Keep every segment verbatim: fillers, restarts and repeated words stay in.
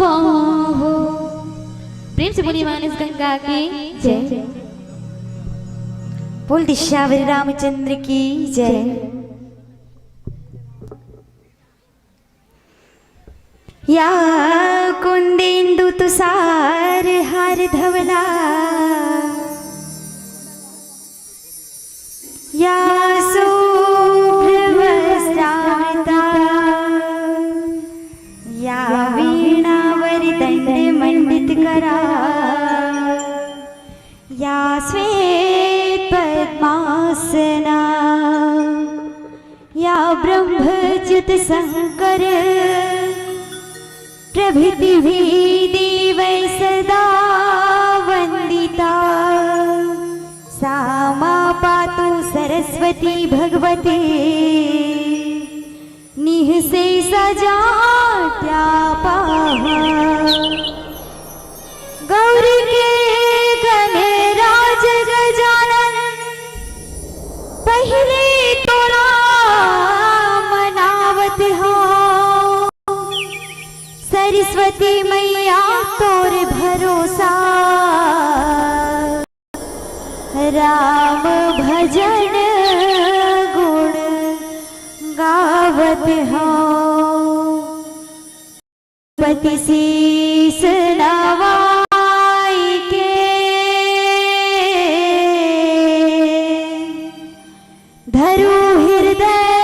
हो। प्रेम से बोलिए मानस गंगा की जय। बोल दे सियावर रामचंद्र की जय। या कुंदेंदु तुषार हार धवला, या शुभ्र वस्त्राता, या वीणावरी दंड मंडित करा, या श्वेत पद्मासना, या ब्रह्मच्युत शंकर प्रभृति भी देवै सदा वंदिता। सा मां पातु सरस्वती भगवती निःशेषा जाड्यापहा। गौरी के गणराज गजानन पहिले तोला मनावत हौं। सरस्वती मैया तोर भरोसा राम भजन गुण गावत हौं। पति शीश नवाई के धरु हृदय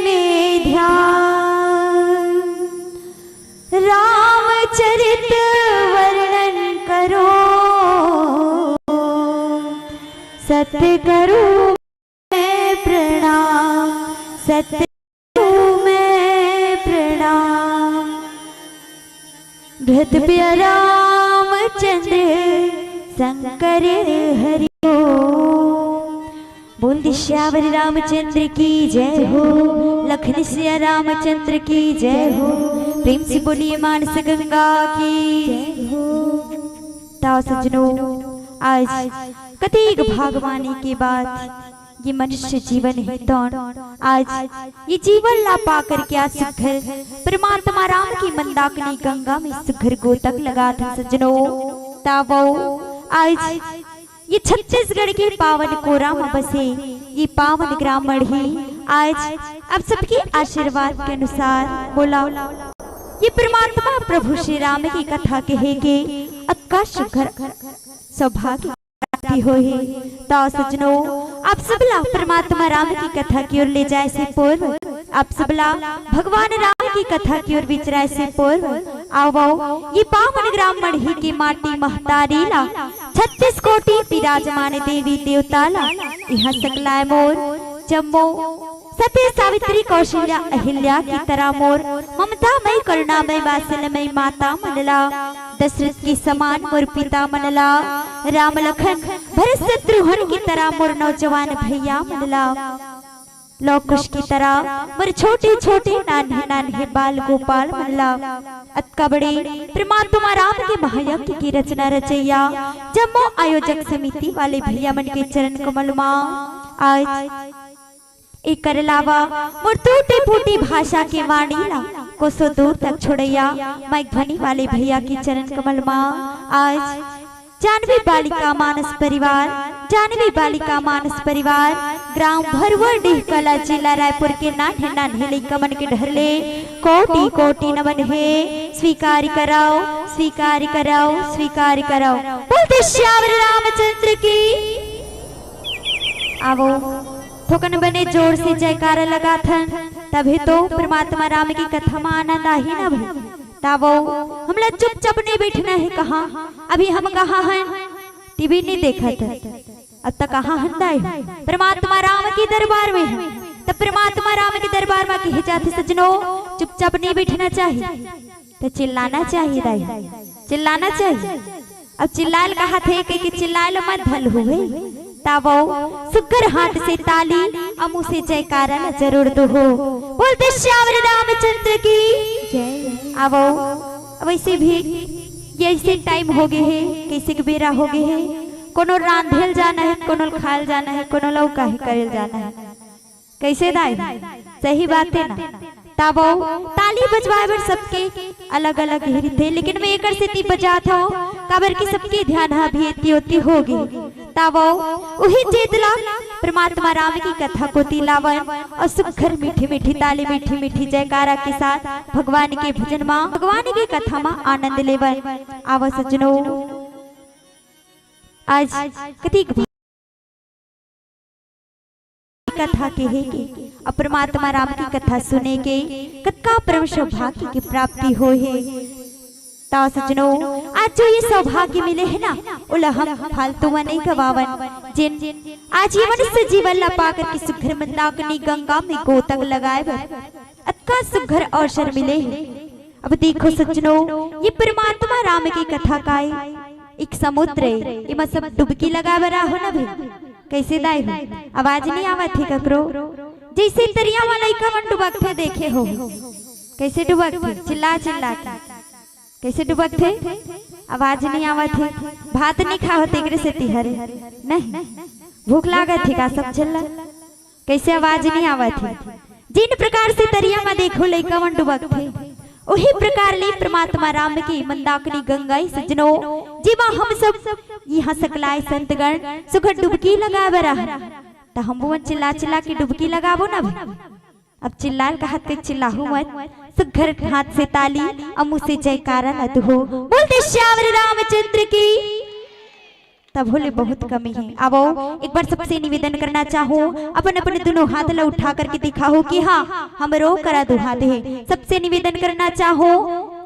में ध्यान। रामचरित वर्णन करो सत करो मैं प्रणाम, सत करो मैं प्रणाम। भरत प्रिय रामचंद्र शंकर हरि ओम। बोल दे सियावर रामचंद्र की जय हो, लखन सिया रामचंद्र की जय हो। प्रेम से बोलिए मानस गंगा की जय हो। तो सज्जनों, आज कतेक भागवानी के बाद ये मनुष्य जीवन हे तौन आज ये जीवन ला पा करके आज सुघर परमात्मा राम की मंदाकिनी गंगा में सुघर गोतक लगाथन सज्जनों। तावो आज ये छत्तीसगढ़ के पावन कोरा म बसे ये पावन ग्राम मड़ही आज आप सबके आशीर्वाद के अनुसार बोला ये परमात्मा प्रभु श्री राम की कथा कहे के अक्का सुघर सौभाग्य प्राप्ति होही। तो सज्जनों, आप सबला परमात्मा राम की कथा की ओर ले जाए से पूर्व, आप सबला भगवान राम की कथा की ओर विचराए से पूर्व, आओ, आओ, ये पावन ग्राम मड़ही की माटी महतारी ला, छत्तीस कोटि विराजमान देवी देवता ला, इहाँ सकलाय मोर जम्मो सती सावित्री कौशल्या अहिल्या की तरह मोर ममतामय करुणामय वात्सल्यमय माता मन ला, दशरथ के समान मोर पिता मन ला, राम लखन भरत शत्रुघ्न की तरह मोर नौजवान भैया मन ला, लव कुश की तरह मोर छोटे छोटे नान्हे नान्हे बाल गोपाल मन ला, अतका बड़े परमात्मा राम के महायज्ञ की रचना रचैया जम्मो आयोजक समिति वाले भैया मन के चरण कमल मा आज एकर अलावा मोर टूटी फूटी भाषा के वाणी ला कोसों दूर तक छोड़ैया माइक ध्वनि वाले भैया के चरण कमल मा आज जानवी बालिका मानस परिवार, जानवी बालिका मानस परिवार, ग्राम भरुआ डीह कला, जिला रायपुर के नान्हे नान्हे लइका मन के डहर ले कोटि कोटि नमन हे। स्वीकार कराओ, स्वीकार कराओ, स्वीकार कराओ। बोल दे सियावर रामचंद्र की। आवो, थोकन बने जोर से जयकारा लगाथन, तभे तो परमात्मा राम की कथा मा आनंद आही ना भाई। तावो, हमला चुपचाप नहीं बैठना हे कहाँ, अभी हम कहाँ हन, टीवी नहीं देखत हन। अब तक कहाँ हन दाई? परमात्मा राम के दरबार में हन। तब परमात्मा राम के दरबार मा कहे जाथे सज्जनों, चुपचाप नहीं बैठना चाहिए, तो चिल्लाना चाहिए दाई, चिल्लाना चाहिए। अब चिल्लायल कहाथे, कहिके चिल्लायल मत धलहू हे। तावो सुघर हाथ से ताली अउ मुँह से जयकारा ला जरूर दुहू। बोल दे सियावर रामचंद्र की जय। आवो, अब वैसे भी ये ऐसे टाइम हो गए हे, कैसे के बेरा हो गए हे, कोनो रांधेल जाना हे, कोनो खायल जाना हे, कोनो लौका हे करेल जाना हे। कैसे दाई? सही बात हे ना? तावो, ताली बजवाए बर सबके अलग-अलग ही रहिथे, लेकिन मैं एकर सेती बजात हव, काबर कि सबके ध्यान ह अभी एती ओती होगे। तावो, उही चेत ला परमात्मा राम की कथा कोती लावन अउ सुघर मीठी-मीठी ताली, मीठी-मीठी जयकारा के साथ भगवान के भजन मा, भगवान की कथा मा आनंद लेवन। आवो सज्जनो, आज कतिक कथा के हे के, अउ परमात्मा राम की कथा सुने के कतका परम सौभाग्य के प्राप्ति होय हे। त सज्जनो, आज जो ये सौभाग्य मिले हे ना, ओला हम फालतू म नइ गवावन। जेन आज ये मनुष्य जीवन ला पा करके सुघर मंदाकिनी गंगा में गोतक लगाए बर अतका सुघर अवसर मिले हे। अब देखो सज्जनो, ये परमात्मा राम की कथा का ए, एक समुद्र ए, एमा सब डुबकी लगाए बर आहो ना भई। कइसे दाई हो? आवाज नइ आवत हे ककरो? जइसे तरिया म लइका मन डुबकथे देखे हो, कइसे डुबकथे? चिल्ला चिल्ला के। कइसे डुबकथे? आवाज नइ आवत हे। भात नइ खावत एकरे सेती हरे। नहीं, भूख लागत हे का सब झन ला? कइसे आवाज नइ आवत हे? जेन प्रकार से तरिया म देखो लइका मन डुबकथे, ओही प्रकार ले परमात्मा राम के मंदाकिनी गंगा ए सज्जनो, जेमा हम सब इहाँ सकलाय संतगण सुघर डुबकी लगाए बर आहन। त हमू मन चिल्ला चिल्ला के डुबकी लगाबो ना भई। अब चिल्लाल कहत के चिल्लाहू मत, सुघर हाथ से ताली अउ मुँह से जयकारा ला दुहो। बोल दे सियावर रामचंद्र की। तभो ले बहुत कमी हे। आवो, एक बार सबसे निवेदन करना चाहूँ, अपन अपन दुनों हाथ ला उठा करके दिखाओ कि हाँ, हमरो करा दो हाथ हे। सबसे निवेदन करना चाहूँ,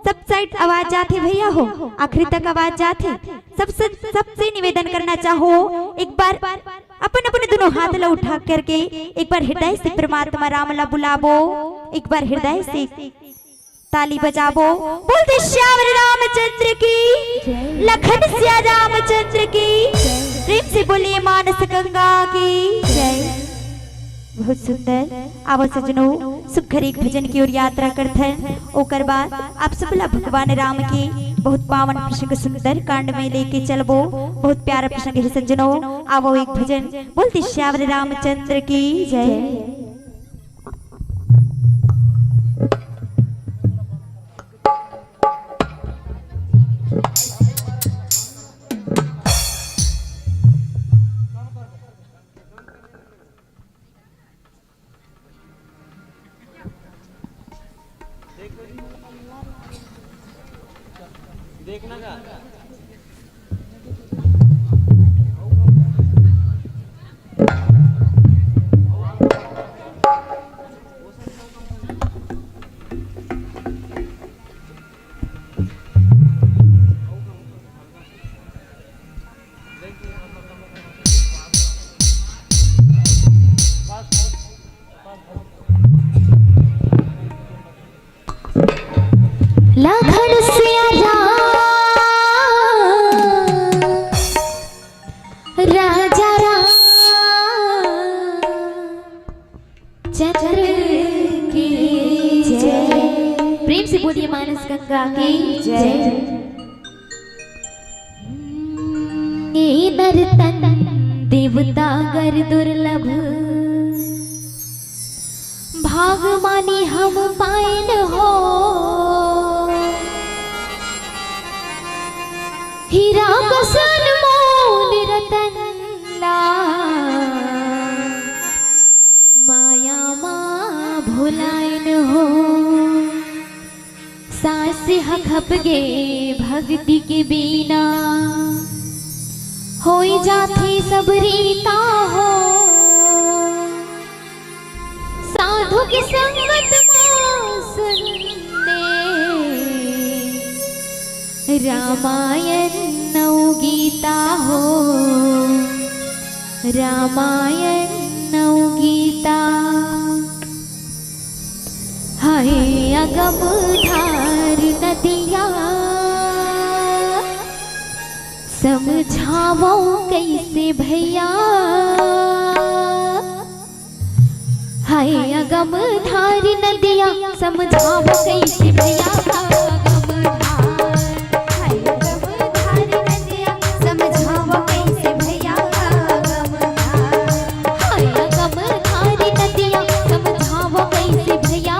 सब side आवाज जाथे भैया हो, आखिरी तक आवाज जाथे। सबसे, सबसे निवेदन करना चाहूँ, एक बार अपन अपन दुनों हाथ ला उठा करके एक बार हृदय से परमात्मा राम ला बुलाबो, एक बार हृदय से ताली बजाबो। बोल दे सियावर रामचंद्र की, लखन सिया रामचंद्र की, प्रेम से बोलिए मानस गंगा की जय। बहुत सुंदर। आवो सज्जनो, सुघर एक भजन की ओर यात्रा करथन। ओकर बाद आप सब ला भगवान राम के बहुत पावन प्रसंग सुंदर कांड में लेके चलबो। बहुत प्यारा प्रसंग हे सज्जनो। आवो एक भजन। बोल दे सियावर रामचंद्र की जय। लखन सिया राम, राजा राम चंद्र की जय। प्रेम से बोलिए मानस गंगा की जय। ए नर तन देवता गर दुर्लभ, भाग मानी हम पाएन हो। हीरा कस अनमोल रतन ला माया मा भुलाएन हो। सांस ह खप गे भक्ति के बिना, होई जाथे सब रीता हो। साधु की संगत मा सुनते रामायण अउ गीता हो, रामायण अउ गीता। हाय अगम धार नदिया, समझावो कइसे भैया। हाय अगम धार नदिया, समझावो कइसे भैया। अगम धार, हाय अगम धार नदिया, समझावो कइसे भैया। अगम धार, हाय अगम धार नदिया, समझावो कइसे भैया।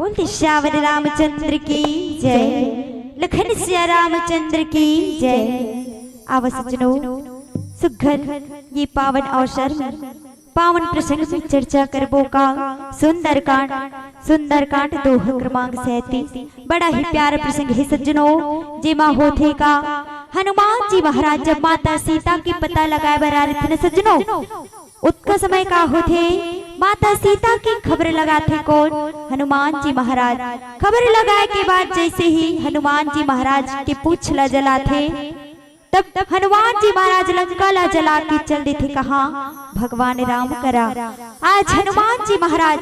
बोल सियावर रामचंद्र की जय, लखन सिया रामचंद्र की जय। आवा सज्जनों, सुघर ये पावन अवसर में, पावन प्रसंग में चर्चा करबो का सुंदरकांड, सुंदरकांड दोहा क्रमांक सैंतीस। बड़ा ही प्यारा प्रसंग हे सज्जनों, जेमा होथे का, हनुमान जी महाराज जब माता सीता के पता लगाए बर आ रहिथे न सज्जनों, ओतका समय का होथे, माता सीता के खबर लगाथे कोन? हनुमान जी महाराज। खबर लगाए के बाद जइसे ही हनुमान जी महाराज के पूंछ ला जलाथे, तब हनुमान जी महाराज लंका ला जला के चल देथे कहां? भगवान राम करा। आज हनुमान जी महाराज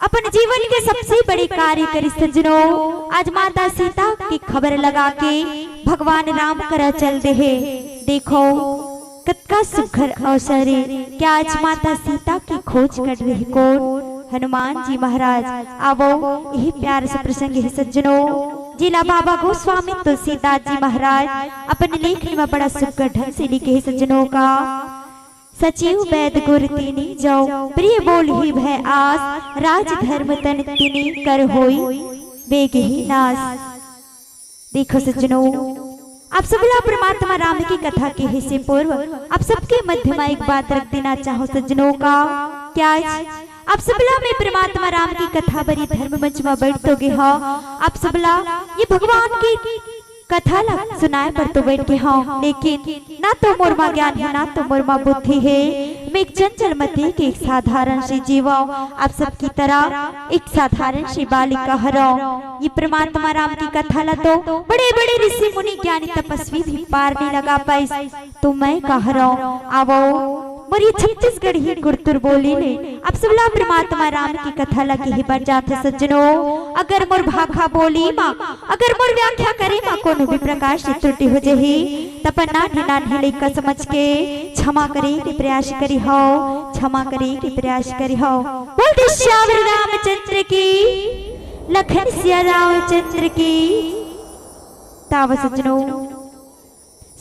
अपन जीवन के सबसे बड़े कार्य करिस सज्जनों। आज माता सीता के खबर लगा के भगवान राम करा चल दे हे। देखो, कतका सुघर अवसर हे कि आज माता सीता के खोज कर रहे कोन? हनुमान जी महाराज। आवो, यही प्यार से प्रसंग हे सज्जनों, जेला बाबा गोस्वामी तुलसीदास जी महाराज अपन लेखनी में बड़ा सुघर ढंग से लिखे हे सज्जनों का। सचिव बैद गुर तिनी जाओ, प्रिय बोल ही भय आस, राज धर्म तन तिनी कर होई बेग ही नास। देखो सज्जनों, आप सबला परमात्मा राम की कथा के हे से पूर्व आप सबके मध्य में एक बात रख देना चाहूं सज्जनों का। क्या आज आप सबला मैं परमात्मा राम की कथा बरी धर्म मंच में बैठ तो गे हो, आप सबला ये भगवान की कथा ला सुनाए बर तो बैठ गे हंव, लेकिन ना तो मोर मा ज्ञान हे, ना तो मोर मा बुद्धि हे। मैं एक चंचल मति के एक साधारण से जीव हंव, आप सबकी तरह एक साधारण से बालिका हरंव। ये परमात्मा राम की कथा ला तो बड़े-बड़े ऋषि मुनि ज्ञानी तपस्वी भी पार नइ लगा पाइस, तो मैं का हरंव? आवो, मोर ये छत्तीसगढ़ी गुरतुर बोली ले आप सबला परमात्मा राम की कथा ला कहे बर जाथे सज्जनों। अगर मोर भाखा बोली मा, अगर मोर व्याख्या करे मा कोनो भी प्रकार से त्रुटि हो जही, त अपन नान्हे नान्हे लइका समझ के क्षमा करे के प्रयास करिहव, क्षमा करे के प्रयास करिहव। बोल दे सियावर रामचंद्र की, लखन सिया रामचंद्र की। त आवा सज्जनों,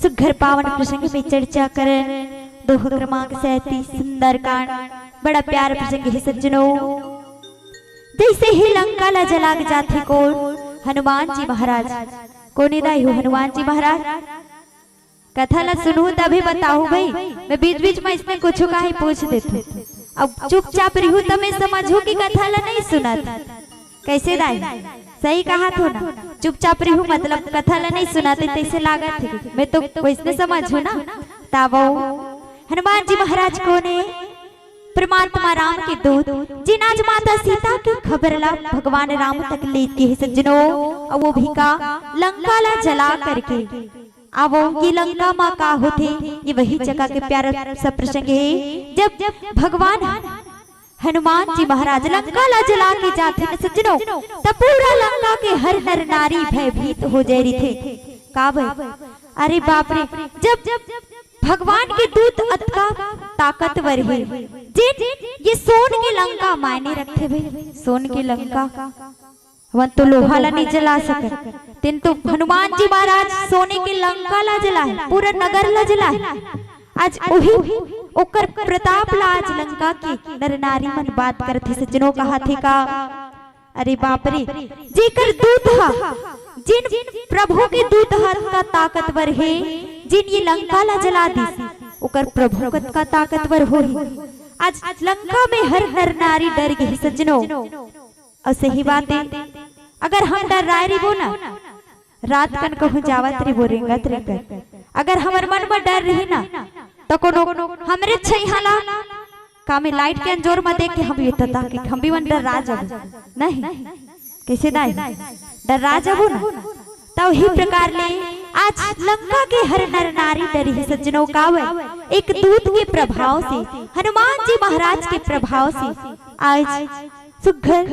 सुघर पावन प्रसंग में चर्चा करन। दोहा क्रमांक सैंतीस, सुंदरकांड। बड़ा प्यारा प्रसंग हे सज्जनों। जइसे ही लंका ला जला के जाथे कोन? हनुमान जी महाराज। कोन ए दाई हो हनुमान जी महाराज? कथा ला सुनहू तभे बताहू भई, मैं बीच-बीच में इसने कुछु काहे पूछ देथंव। अब चुपचाप रिहू त मैं समझहूं कि कथा ला नइ सुनत। कइसे दाई? सही कहत हों ना, चुपचाप रिहू, मतलब कथा ला नइ सुनत हे, तइसे लागत हे। मैं तो वइसने समझहूं ना। त आवो, हनुमान जी महाराज कोन ए? परमात्मा राम के दूत, जेन आज माता सीता के खबर ला भगवान राम तक लेके हे सज्जनों, अउ वो भी का लंका ला जला करके। आवो, ये लंका मा का होथे, ये वही जगह के प्यारा सा प्रसंग हे, जब भगवान हनुमान जी महाराज लंका ला जला के जाथे न सज्जनों, त पूरा लंका के हर नर नारी भयभीत हो जाय रहिथे। का भई? अरे बाप रे, जब भगवान के दूत अतका ताकतवर हे, जेन ये सोन के लंका मायने रखथे भई, सोन के लंका। हमन तो लोहा ला नइ जला सकन, तेन तो हनुमान जी महाराज सोने के लंका ला जलाय, पूरा नगर ला जलाय। आज उही ओकर प्रताप ला आज लंका के नर नारी मन बात करथे सज्जनों, कहथे का, अरे बाप रे, जेकर दूत ह, जेन प्रभु के दूत ह अतका ताकतवर हे, जेन ये लंका ला जला दिस, ओकर प्रभु कतका ताकतवर होही। आज लंका में हर नर नारी डर गे सज्जनों। अउ सही बात हे, अगर हम डर्राय रिबो ना, रात कन कहूं जावत रिबो रेंगत रेंगत, अगर हमर मन म डर रही ना, त कोनो हमरे छइहां ला का में लाइट के अंजोर म देख के हम भी तता के हम भी मन डर्रा जाबो, नहीं? कइसे दाई? डर्रा जाबो ना। त उही प्रकार ले आज लंका के हर नर नारी डरिही सज्जनों, काबर? एक दूत के प्रभाव से, हनुमान जी महाराज के प्रभाव से आज सुघर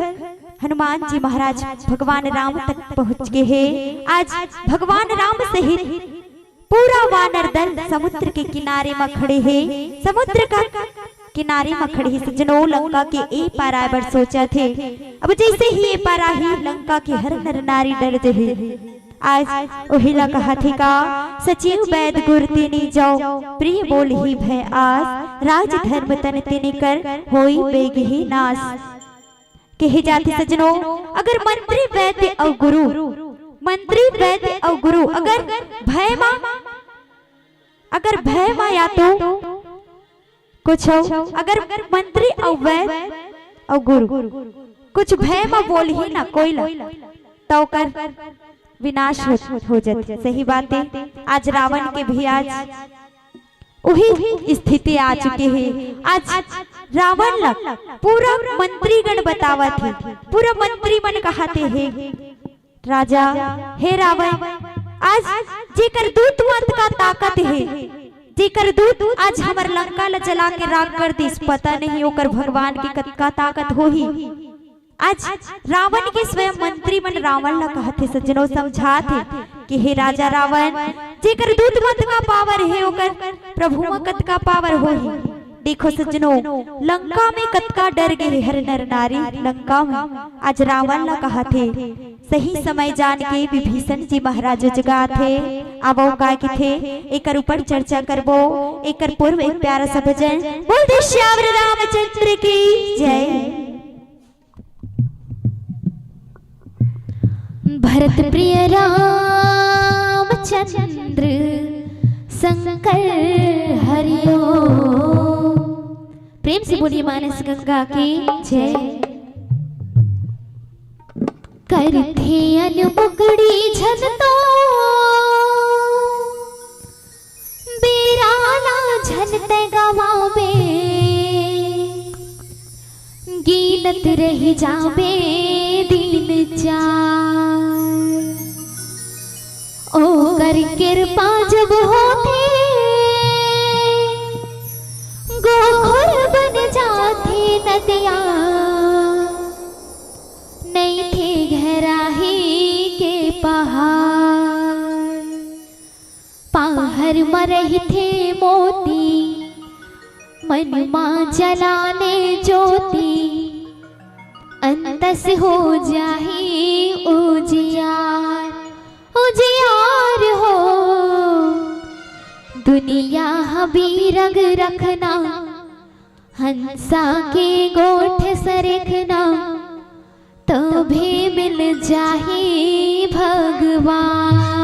हनुमान जी महाराज भगवान राम तक पहुंच गे हे। आज भगवान राम सहित पूरा वानर दल समुद्र के किनारे म खड़े हे। समुद्र का किनारे म खड़े हे सज्जनों, लंका के ए पार आय बर सोचत हे। अब जइसे ही ए पार आही, लंका के हर नर नारी डर जही। आज ओही ला कहथे का, सचिव बैद गुर तिनी जाओ, प्रिय बोल ही भय आस, राज धर्म तन तिनी कर, होई बेग ही नास। कहे जाथे सज्जनों, अगर मंत्री वैद्य अउ गुरु, मंत्री वैद्य अउ गुरु अगर भय मा, अगर भय मा या तो कुछ हो, अगर मंत्री अउ वैद्य अउ गुरु कुछ भय मा बोलही ना कोई ला, त ओकर विनाश हो, हो जाथे। सही बात हे, आज रावण के भी आज उही स्थिति आ चुके हे। आज रावण ला पूरा मंत्रीगण बतावत हे, पूरा मंत्री मन कहत हे, "हे राजा, हे रावण, आज जेकर दूत म अतका ताकत हे, जेकर दूत आज हमर लंका ला जला के राख कर दिस, पता नहीं ओकर भगवान के कतका ताकत होही।" आज रावण के स्वयं मंत्री मन रावण ला कहत हे, सज्जनों, समझात हे कि हे राजा रावण, जेकर दूत म अतका पावर हे, ओकर प्रभु म कतका पावर होही। देखो सज्जनों, लंका में कतका डर गे हे हर नर नारी लंका में। आज रावण ला कहत हे, सही समय जान के विभीषण जी महाराज उजगात हे। आवो का किथे, एकर ऊपर चर्चा करबो। एकर पूर्व एक प्यारा सा भजन, बोल दे श्यावर रामचंद्र की जय। भरत प्रिय रामचंद्र शंकर हरिओ। प्रेम से बोलिए मानस गंगा की जय। करथे अनमुकड़ी झन तो बेरा ला झन तै गवाबे, गिनत रहि जाबे दिन चार। ओकर किरपा जब होथे, गोखुर बन जाथे नदिया, नइथे घेराही के पहाड़। पाहर म रहिथे मोती, मन मा जलाने ज्योति, अंतस हो जाही उजियार, उजियार हो। दुनिया ह बीरग रखना, हंसा के गोठ सरेखना, तभे मिल जाही भगवान।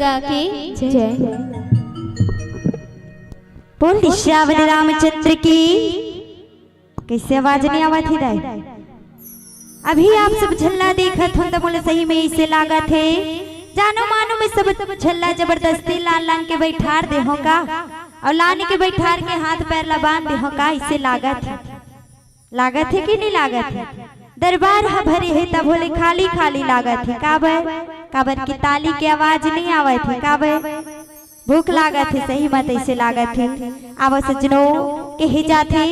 गा के जय। बोल दे श्याम रामचंद्र की। कैसे आवाज नहीं आवत हे दाई? अभी आप सब झल्ला देखत हो त मोला सही में इसे लागत हे, जानो मानो में सब झल्ला जबरदस्ती लान लान के बैठार दे हो का, और लाने के बैठार के हाथ पैर ला बांध दे हो का, इसे लागत हे। लागत हे कि नहीं लागत हे? दरबार ह भरे हे तब होले खाली खाली लागत हे। काबर? काबर कि ताली के आवाज नहीं आवत हे। काबर? भूख लागत हे, सही म तइसे लागत हे। आवा सज्जनो, कहे जाथे,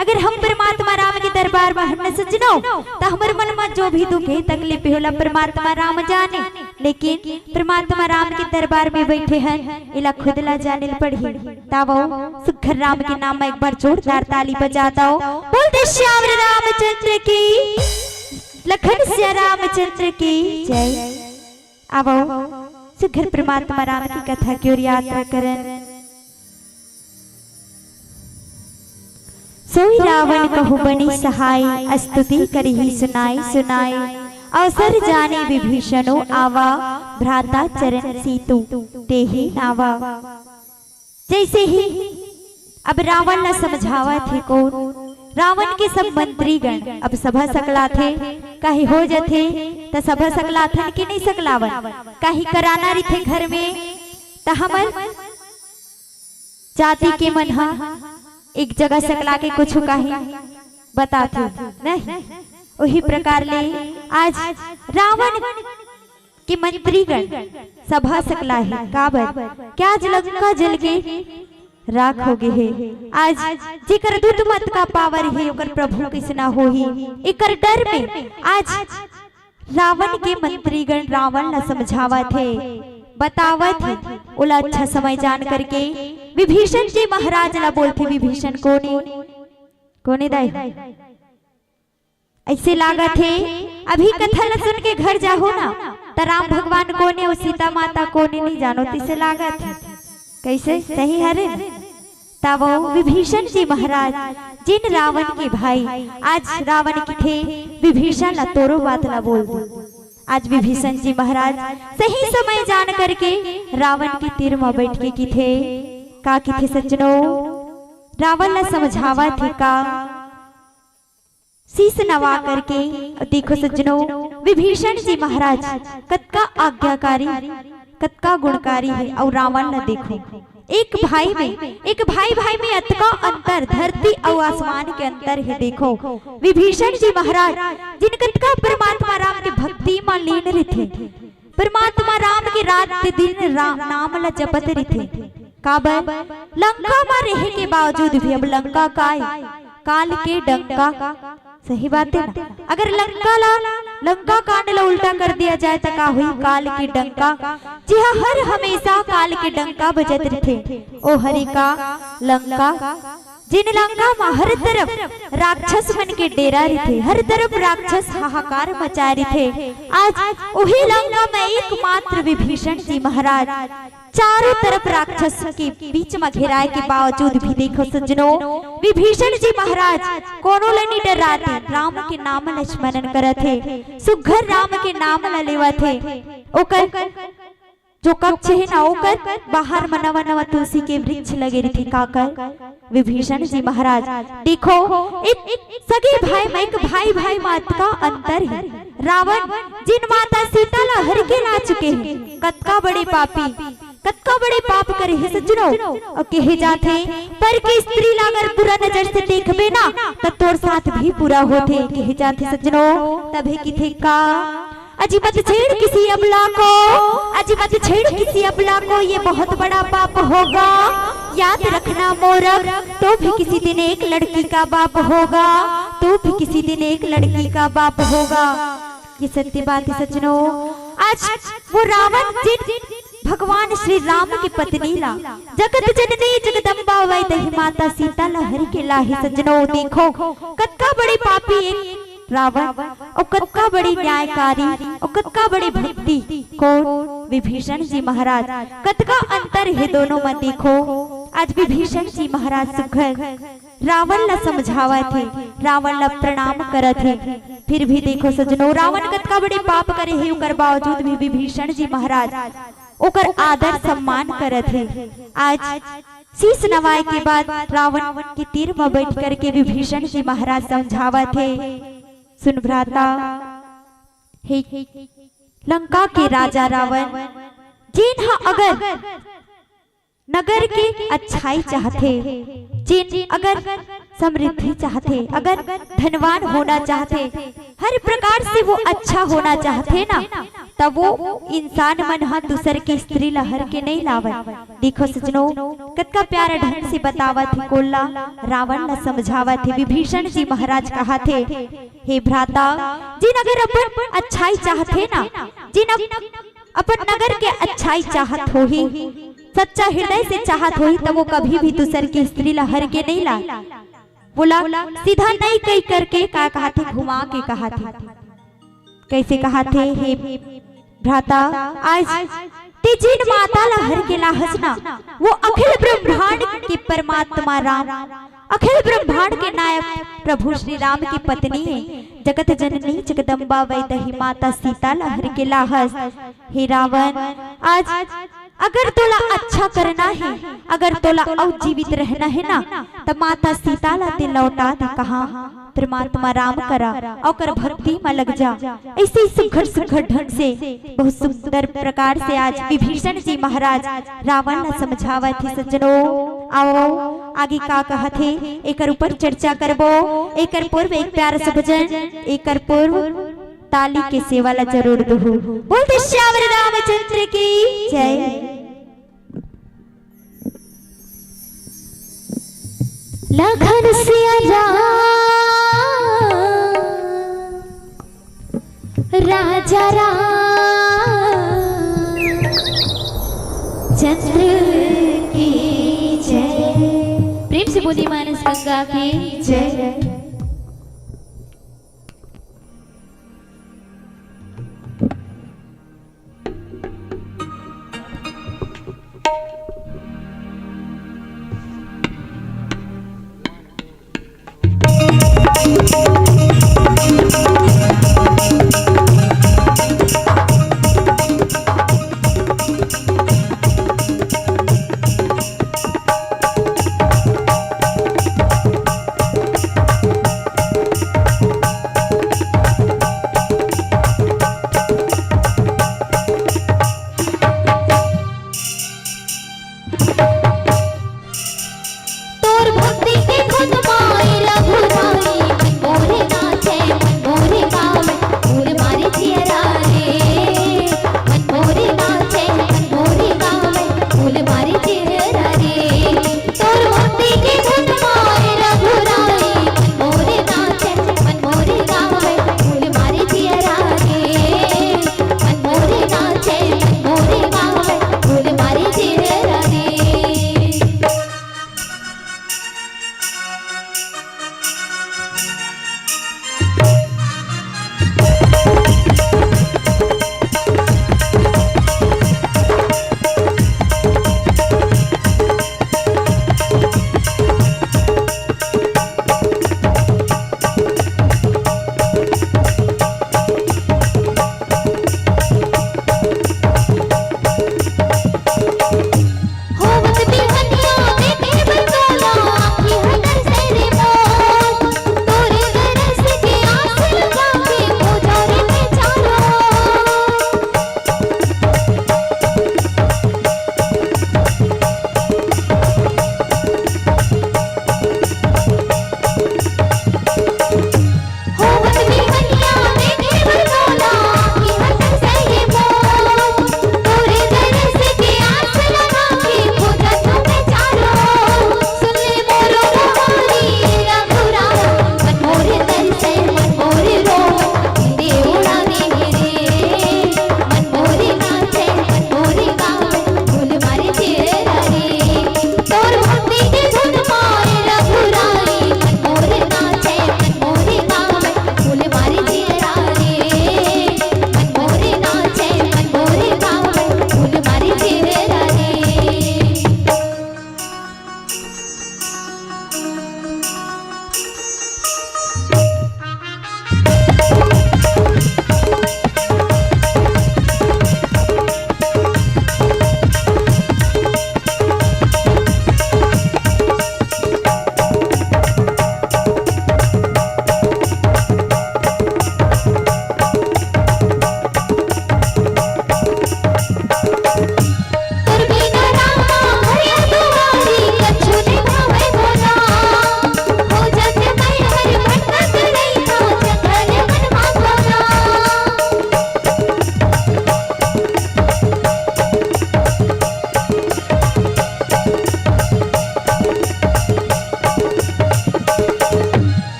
अगर हम परमात्मा राम के दरबार म हन न सज्जनो, त हमर मन म जो भी दुख हे, तकलीफ हे, ओला परमात्मा राम जाने। लेकिन परमात्मा राम के दरबार में बैठे हन, एला खुद ला जाने ल पड़ही। तावो सुघर राम के नाम म एक बार जोरदार ताली बजा दव। बोल दे श्याम रामचंद्र की, लखन सिया रामचंद्र की जय। आवो सुघर परमात्मा राम की कथा की ओर यात्रा करन। सोई रावण कहु बनी सहाय, स्तुति करिहि सुनाय सुनाय। अवसर जाने विभीषणो आवा, भ्राता चरण सीतु तेहि नावा। जैसे ही अब रावण ला समझावत हे कोन, रावण के सब मंत्रीगण अब सभा सकलाथे, काहे हो जथे त सभा सकलाथन कि नहीं सकलावन, काहे कराना रिथे घर में त हमर जाति के मन ह एक जगह सकला के कुछु काहे बताथे नहीं। उही प्रकार ले आज रावण के मंत्रीगण सभा सकला हे। काबर? क्या आज लंका जल के राख हो गे हे। आज जेकर दूत मत का पावर हे, ओकर प्रभु किसना होही, एकर डर में आज रावण के मंत्रीगण रावण ला समझावत हे, बतावत हे। ओला अच्छा समय जान करके विभीषण जी महाराज ला बोलथे, विभीषण कोने, कोने दाई? ऐसे लागत हे, अभी कथा ल सुन के घर जाहू ना, त राम भगवान कोने अउ सीता माता कोने नहीं जानो, तइसे लागत हे। कैसे? सही हरे न? तब वो विभीषण जी महाराज, जिन रावण के भाई, आज रावण किथे विभीषण ला तोरो बात ला बोल दे। आज विभीषण जी महाराज सही समय जान करके रावण के तीर म बैठ के किथे, का किथे सज्जनो, रावण ला समझावत हे का, शीश नवा करके। अउ देखो सज्जनो, विभीषण जी महाराज कतका आज्ञाकारी, कतका गुणकारी हे। अउ रावण ला देखो, एक भाई में, एक भाई भाई में अतका अंतर, धरती अउ आसमान के अंतर हे। देखो, विभीषण जी महाराज जिन कतका परमात्मा राम के भक्ति म लीन रिथे, परमात्मा राम के रात दिन राम नाम ला जपत रिथे। काबर? लंका म रहे के बावजूद भी, अब लंका काय? काल के डंका। सही बात हे ना? अगर लंका ला, लंका कांड ला उल्टा कर दिया जाए त का होही? काल के डंका, जिहा हर हमेशा काल के डंका बजत रिथे, ओ हरे का लंका। जिन लंका म हर तरफ राक्षस मन के डेरा रिथे, हर तरफ राक्षस हाहाकार मचाए रिथे, आज उही लंका म एकमात्र विभीषण जी महाराज चारों तरफ राक्षस के बीच म घेराए के बावजूद भी, देखो सज्जनो, विभीषण जी महाराज कोनो ल नी डराते, राम के नाम ल स्मरण करत हे, सुघर राम के नाम ल लेवत हे। ओकर जो कक्ष हे ना, ओकर बाहर म नवा नवा तुलसी के वृक्ष लगे रिथे। काकर? विभीषण जी महाराज। देखो, एक, एक सगे भाई म, एक भाई भाई म अतका अंतर हे। रावण जिन माता सीता ला हर के ला चुके हे, कतका बड़े पापी, कतका बड़े पाप करे हे सज्जनो। अउ कहे जाथे, पर के स्त्री ला अगर बुरा नजर से देखबे ना, त तोर साथ भी बुरा होथे, कहे जाथे सज्जनो। तभे किथे का, अजी मत छेड़ किसी अबला को, अजी मत छेड़ किसी अबला को, ये बहुत बड़ा पाप होगा। याद रखना मूरख, तू भी किसी दिन एक लड़की का बाप होगा, तू भी किसी दिन एक लड़की का बाप होगा। ये सत्य बात हे सज्जनो। आज वो रावण जिन भगवान श्री राम की पत्नी ला, जगत जननी जगदम्बा वैदेही माता सीता ला हर के लाहे सज्जनो। देखो, कतका बड़े पापी एक रावण, अउ कतका बड़े न्यायकारी, अउ कतका बड़े भक्ति। कोन? विभीषण जी महाराज। कतका अंतर हे दोनों म। देखो, आज विभीषण जी महाराज सुघर रावण ला समझावत हे, रावण ला प्रणाम करत हे। फिर भी देखो सज्जनो, रावण कतका बड़े पाप करे हे, ओकर बावजूद भी विभीषण जी महाराज ओकर आदर सम्मान करत हे। आज शीश नवाए के बाद रावण के तीर म बैठ करके विभीषण जी महाराज समझावत हे, सुन भ्राता, हे लंका के राजा रावण, जेन ह अगर नगर के अच्छाई चाहथे, जेन अगर समृद्धि चाहथे, अगर धनवान होना चाहथे, हर प्रकार से वो अच्छा होना चाहथे ना, तब वो इंसान मन ह दूसर के स्त्री ला हर के नहीं लावय। देखो सजनो, कतका प्यारा ढंग से बतावत हे कोल्ला, रावण ला समझावत हे। विभीषण जी महाराज कहाथे, हे भ्राता, जिन अगर अपन अच्छाई चाहथे ना, जिन अप-, अपन नगर के अच्छाई चाहत होही, सच्चा हृदय से चाहत होही, त वो कभी भी दूसर के स्त्री ला हर के नहीं लाय। बोला, सीधा नहीं कही करके का कहाथे, घुमा के कहाथे। कैसे कहाथे, हे भ्राता, आज ते जिन माता ला हर के लाहस ना, वो अखिल ब्रह्मांड के परमात्मा राम, अखिल ब्रह्मांड के नायक प्रभु श्री राम की पत्नी हे, जगत जननी जगदम्बा वैदही माता सीता ला हर के लाहस। हे रावण, आज अगर तोला अच्छा करना हे, अगर तोला अउ जीवित रहना हे ना, त माता सीता ला ते लौटा दे कहा, परमात्मा राम करा, ओकर भक्ति म लग जा। ऐसे ही सुघर सुघर ढंग से, बहुत सुंदर प्रकार से आज विभीषण जी महाराज रावण ला समझावत हे। सज्जनो, आओ आगे का कहत हे, एकर ऊपर चर्चा करबो। एकर पूर्व एक प्यारा सा भजन, एकर पूर्व ताली के सेवा ला जरूर दुहू। बोल दे श्यावर रामचंद्र की जय। लखन सिया राम, राजा राम चंद्र की जय। प्रेम से बोलिए मानस गंगा की जय। तोर भक्ति के धुन माई रघुराई, मन मोरे नाचे, मन मोरे गावे, फूल मारे जियरा रे। मन मोरे नाचे, मन मोरे गावे, फूल मारे जियरा रे। तोर भक्ति के धुन माई रघुराई, मन मोरे नाचे, मन मोरे गावे, फूल मारे जियरा रे। मन मोरे नाचे, मन मोरे गावे, फूल मारे जियरा रे।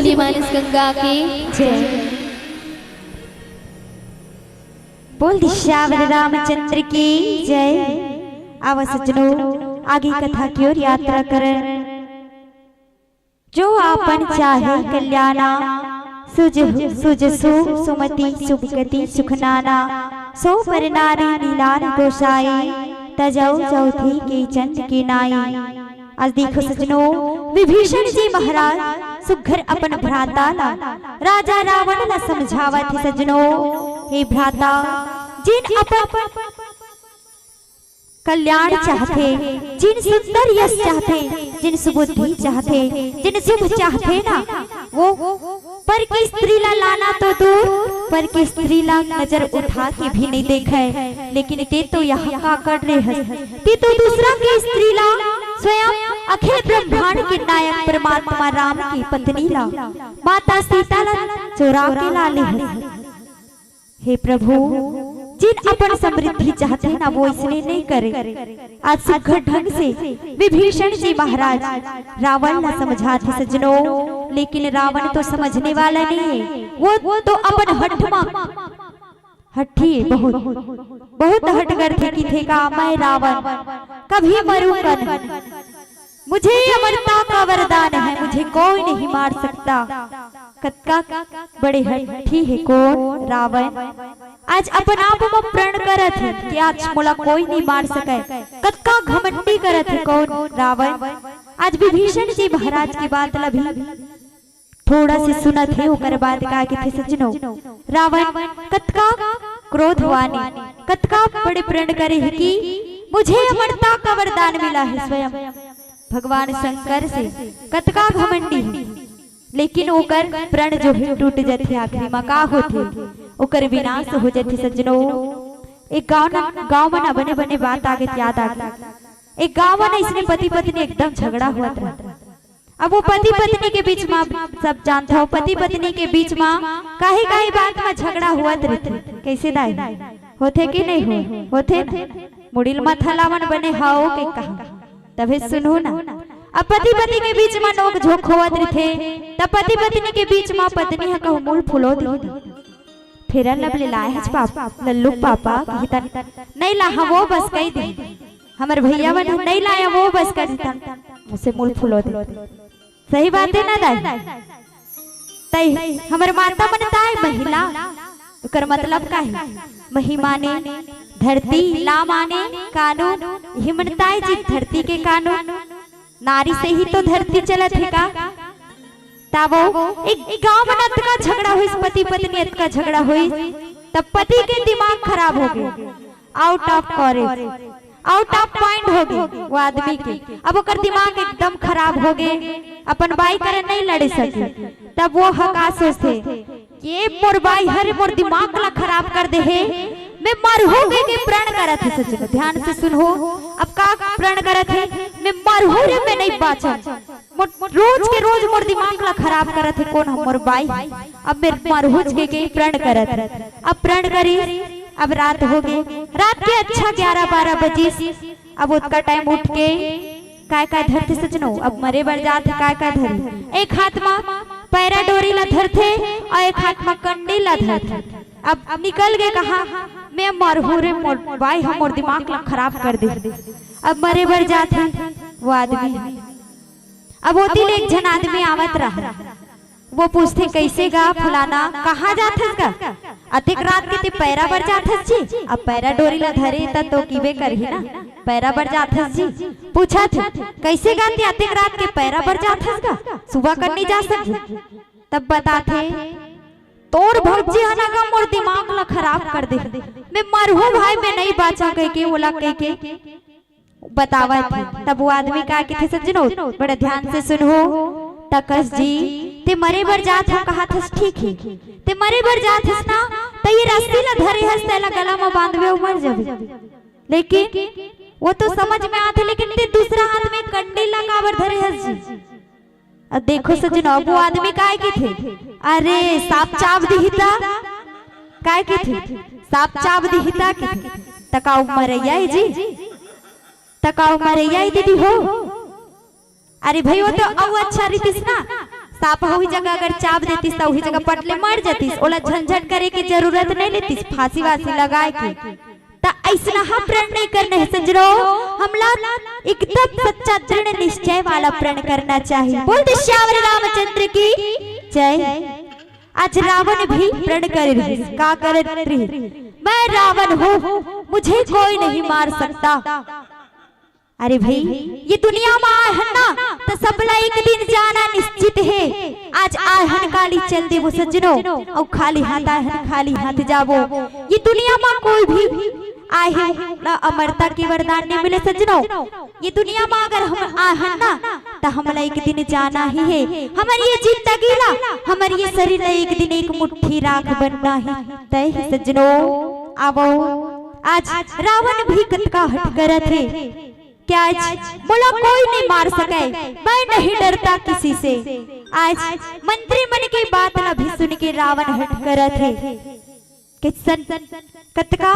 बोली मानस गंगा के जय। बोल दे सियावर रामचंद्र की जय। आवा सज्जनो, आगे कथा की ओर यात्रा करन। जो आपन चाहे कल्याणा, सुज सुजसु सुमति सुभगति सुखनाना, सो पर नारी लीलार गोसाई, तजौ जौ थी के चंद के नाई। आज देखो सज्जनो, विभीषण जी महाराज सुघर अपन भ्राता ला, राजा रावण ला समझावत हे सज्जनो, हे भ्राता, जिन अपन कल्याण चाहथे, जिन सुंदर यश चाहथे, जिन सुबुद्धि चाहथे, जिन शुभ चाहथे ना, वो पर की स्त्री ला लाना तो दूर, पर की स्त्री ला नजर उठा के भी नहीं देखे। लेकिन ते तो यहाँ का कर रहे हस, ते तो दूसरा के स्त्री ला, स्वयं अखिल ब्रह्मांड के नायक परमात्मा राम की पत्नी ला, माता सीता ला चोरा के ला ले हस। हे प्रभु, जिन अपन समृद्धि चाहथे ना, वो इसने नहीं करे। आज सुघर ढंग से विभीषण जी महाराज रावण ला समझाथे सज्जनो, लेकिन रावण तो समझने वाला नहीं है। वो तो अपन हठ मा हठी है बहुत, बहुत हठ करथे कि थे का मैं रावण कभी मरूंगा नहीं। मुझे अमरता का वरदान है, मुझे कोई नहीं मार सकता। कतका बड़े हठी हे कोन रावण। आज अपन आप म प्रण करत हे कि आज मोला कोई नहीं मार सके। कतका घमंडी करत हे कोन रावण। आज विभीषण जी महाराज के बात ल भी थोड़ा से सुनत हे, ओकर बाद का कथे सज्जनो, रावण कतका क्रोधवानी, कतका बड़े प्रण करे हे कि मुझे अमरता का वरदान मिला है स्वयं भगवान शंकर से। कतका घमंडी हे। लेकिन ओकर प्रण जो हे टूट जथे, आखिरी म का होथे, ओकर विनाश हो जथे सज्जनो। एक गांव न, गांव म न बने बने बात आगे याद आगे। एक गांव म न इसने पति पत्नी एकदम झगड़ा होवत रहथे। अब वो पति पत्नी के बीच म, सब जानत हो, पति पत्नी के बीच म काहे काहे बात म झगड़ा होवत रहिथे। कैसे दाई, होथे कि नहीं हो? होथे ना। मुड़ी ल मत हलावन बने हव के कहा, तभे सुनहू ना। अब पति पत्नी के बीच म नोक झोंक होवत रहिथे, त पति पत्नी के बीच म पत्नी ह कहूं मुंह फुलो दिही, फेरन लब ले लाए हच पाप, लल्लू पापा, कही तन नहीं लाहा वो बस कही दे, हमर भैया मन नहीं लाया वो बस कही तन, उसे मुंह फुलो दे। सही बात हे ना दाई? तई हमर माता मन ताय महिला, ओकर मतलब का हे? मही माने धरती, ला माने कानून, इही मन ताय जी धरती के कानून। नारी से ही तो धरती चलत हे का? तावो एक गांव म अतका झगड़ा होइस, पति पत्नी अतका झगड़ा होइस, तब पति के दिमाग खराब हो गे, out of courage, out of point हो गे वो आदमी के। अब ओकर दिमाग एकदम खराब हो गे, अपन बाई करा नहीं लड़े सके। तब वो ह का सोचथे, ये मोर बाई हर मोर दिमाग ला खराब कर दे हे, मैं मरहूं के, के प्रण करत हे। सज्जनो ध्यान से सुनहू, अब का प्रण करत हे, मैं मरहूं रे, मैं नहीं बांचन। मोर, रोज के रोज मोर दिमाग ला खराब करत हे कोन ह, मोर बाई। अब मैं मरहूं के, के प्रण करत हे। अब प्रण करी, अब रात हो गे, रात के अच्छा ग्यारह बारह बजिस। अब ओतका टाइम उठ के काय काय धरथे सज्जनो, अब मरे बर जात हे, काय काय धरही? एक हाथ म पैरा डोरी ला धरथे अउ एक हाथ म कंडी ला धरथे। अब निकल गे कहा, मैं मरहूं रे, मोर बाई ह मोर दिमाग ला खराब कर दे। अब मरे बर जात हे वो आदमी। अब ओती ले एक झन आदमी आवत रहा, वो पूछथे, "कैसे गा फलाना, कहाँ जाथस गा? अतेक रात के ते पैरा बर जाथस जी?" अब पैरा डोरी ला धरे त तो किबे करही ना, "पैरा बर जाथस जी?" पूछत हे, "कैसे गा ते अतेक रात के पैरा बर जाथस गा? सुबह कर नहीं जा सकही?" तब बताथे, "तोर भौजी ह ना गा मोर दिमाग ला खराब कर दे, मैं मरहूं भाई, मैं नहीं बांचंव," कहिके ओला कहिके बतावत हे। तब वो आदमी का कथे सज्जनो, बड़ा ध्यान से सुनहू, "तकस जी, ते मरे बर जात हस कहत हस ठीक हे, ते मरे बर जात हस ना, त ये रस्सी ला धरे हस, तेला गला म बांधबे अउ मर जाबे। लेकिन वो तो समझ में आथे, लेकिन ते दूसरा हाथ में कंडी ला काबर धरे हस जी?" अब देखो सज्जनो, अब वो आदमी काय कथे, "अरे सांप चाब दिही त?" काय कथे, "सांप चाब दिही त?" कथे, "त का ओ मरइया हे जी?" त का ओ मरइया हे दीदी हो? अरे भाई, वो तो अउ अच्छा रहितिस ना, सांप ह उही जगह अगर चाब देतिस, त उही जगह पट ले मर जतिस, ओला झंझट करे के जरूरत नहीं लेतिस, फांसी वासी लगाए के। त अइसनहा प्रण नहीं करना हे सज्जनो, हमला एकदम सच्चा दृढ़ निश्चय वाला प्रण करना चाहिए। बोल दे सियावर रामचंद्र की जय। आज रावण भी प्रण करे रहिस, का करे रहिस? मैं रावण हूँ, मुझे कोई नहीं मार सकता। अरे भाई, ये दुनिया म आए हन ना, त सबला एक दिन जाना निश्चित हे। आज आए हन, काली चल देबो सज्जनो, अउ खाली हाथ आए हन, खाली हाथ जाबो। ये दुनिया म कोई भी आए हे ना, अमरता के वरदान नहीं मिले सज्जनो। ये दुनिया म अगर हम आए हन ना, त हमला एक दिन जाना ही हे। हमर ये जिंदगी ला, हमर ये शरीर ला एक दिन एक मुट्ठी राख बनना ही तय हे सज्जनो। आवो, आज रावण भी कतका हठ करत हे। क्या आज मोला कोई नहीं मार सके, मैं नहीं डरता किसी से। आज मंत्री मन के बात ला भी सुन के रावण हठ करत हे। किसन कतका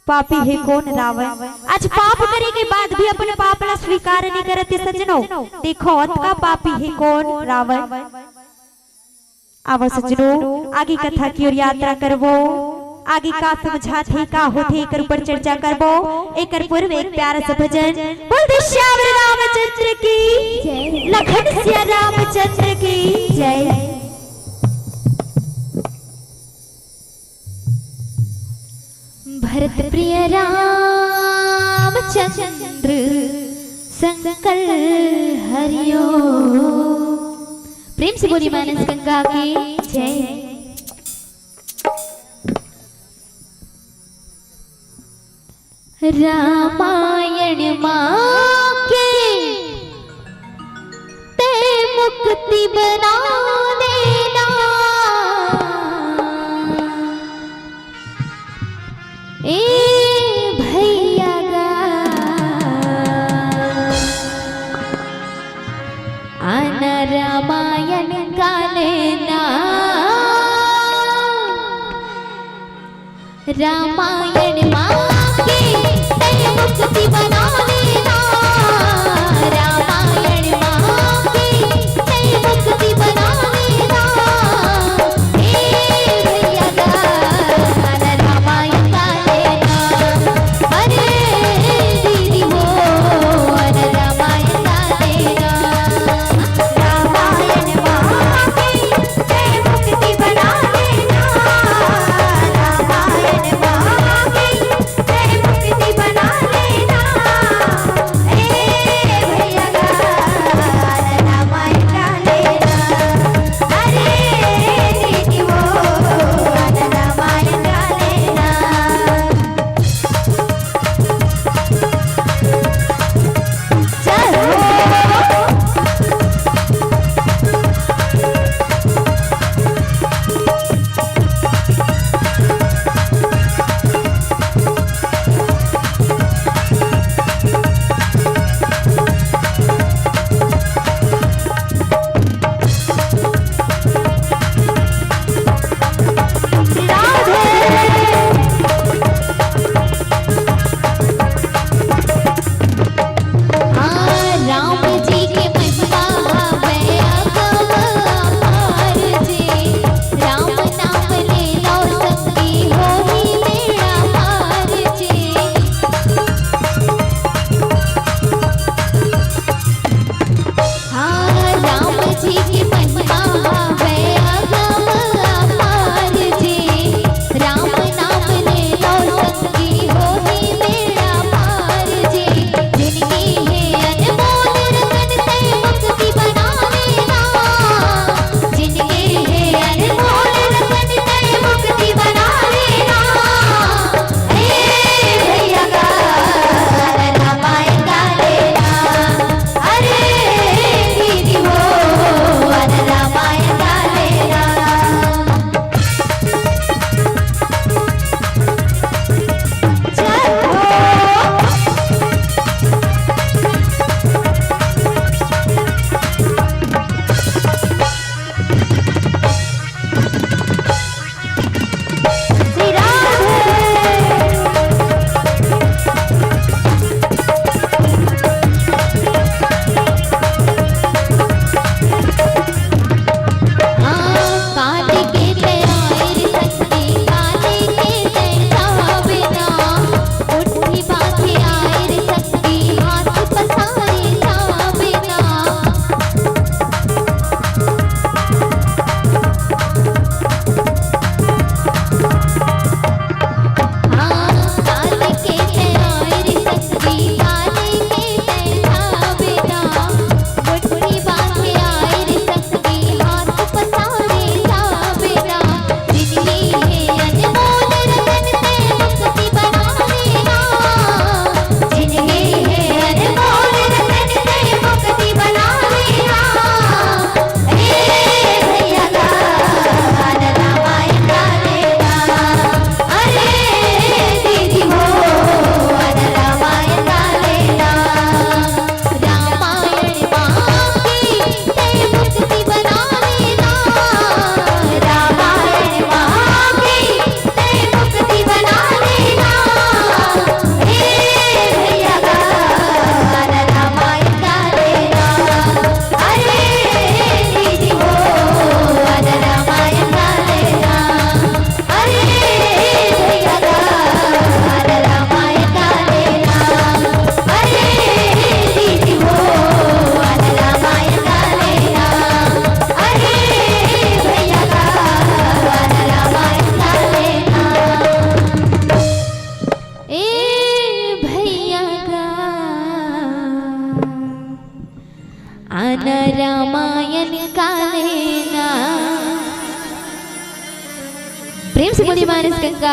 पापी हे कोन रावण। आज पाप करे के बाद भी अपन पाप ला स्वीकार नहीं करत हे सज्जनो। देखो अतका पापी हे कोन रावण। आवो सज्जनो, आगे कथा की ओर यात्रा करबो। आगे का समझात हे, का होथे, एकर ऊपर चर्चा करबो। एकर पूर्व एक प्यारा सा भजन। बोल दे सियावर रामचंद्र की, लखन सिया रामचंद्र की जय। भरत प्रिय रामचंद्र शंकर हरिओ। प्रेम से बोली मानस गंगा की जय। रामायण माँ के ते मुक्ति बना देना। ए भैया गा, आना रामायण गा लेना। रामायण माँ के तै मुक्ति बना लेना। रामायण माँ के तै मुक्ति बना लेना। हे भैया गा, आना रामायण गा लेना। अरे दीदी हो, आना रामायण गा लेना। रामायण माँ के तै मुक्ति बना लेना। रामायण माँ के तै मुक्ति बना लेना।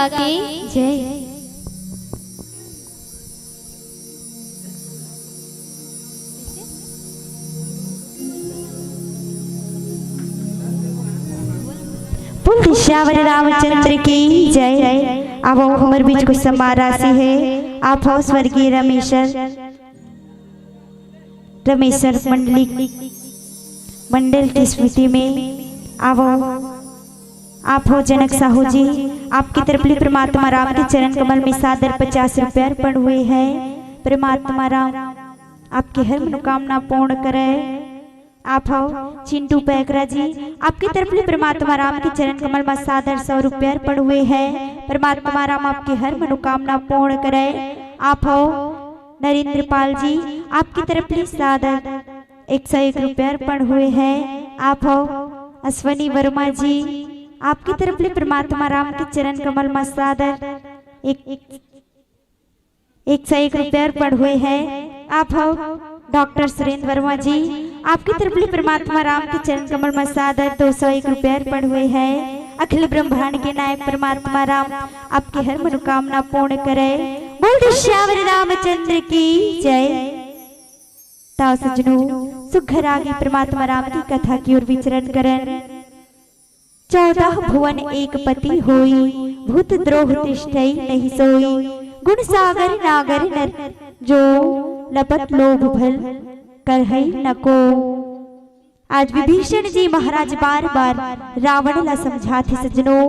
दुर्गा के जय। बोल सियावर रामचंद्र की जय। अब हमर बीच कुछ सम्मान राशि हे, आप हो स्वर्गीय रमेशर, रमेशर मंडली, मंडल की स्मृति में। अब आप हो जनक साहू जी, आपकी तरफ ले परमात्मा राम के चरण कमल में सादर पचास रुपये अर्पण हुए हैं। परमात्मा राम आपकी हर मनोकामना पूर्ण करे। आप हो चिंटू पैकरा जी, आपकी तरफ ले परमात्मा राम के चरण कमल में सादर सौ रुपये अर्पण हुए हैं। परमात्मा राम आपकी हर मनोकामना पूर्ण करे। आप हो नरेंद्र पाल जी, आपकी तरफ ले सादर एक सौ एक रुपये अर्पण हुए हैं। आप हो अश्वनी वर्मा जी, आपकी तरफ ले परमात्मा राम के चरण कमल में सादर एक एक सौ एक रुपये अर्पण हुए हैं। आप हो डॉक्टर सुरेंद्र वर्मा जी, आपकी तरफ ले परमात्मा राम के चरण कमल में सादर दो सौ एक रुपये अर्पण हुए हैं। अखिल ब्रह्मांड के नायक परमात्मा राम आपकी हर मनोकामना पूर्ण करे। बोल दे सियावर रामचंद्र की जय। ता सज्जनों, सुघर आगे परमात्मा राम की कथा की ओर विचरण करन। चौदह भुवन एक पति होई, भूत द्रोह तिष्ठई नहीं सोई। गुण सागर नागर नर जो, लपत लोभ भल करहई न को। आज विभीषण जी महाराज बार बार रावण ला समझाथे सज्जनों,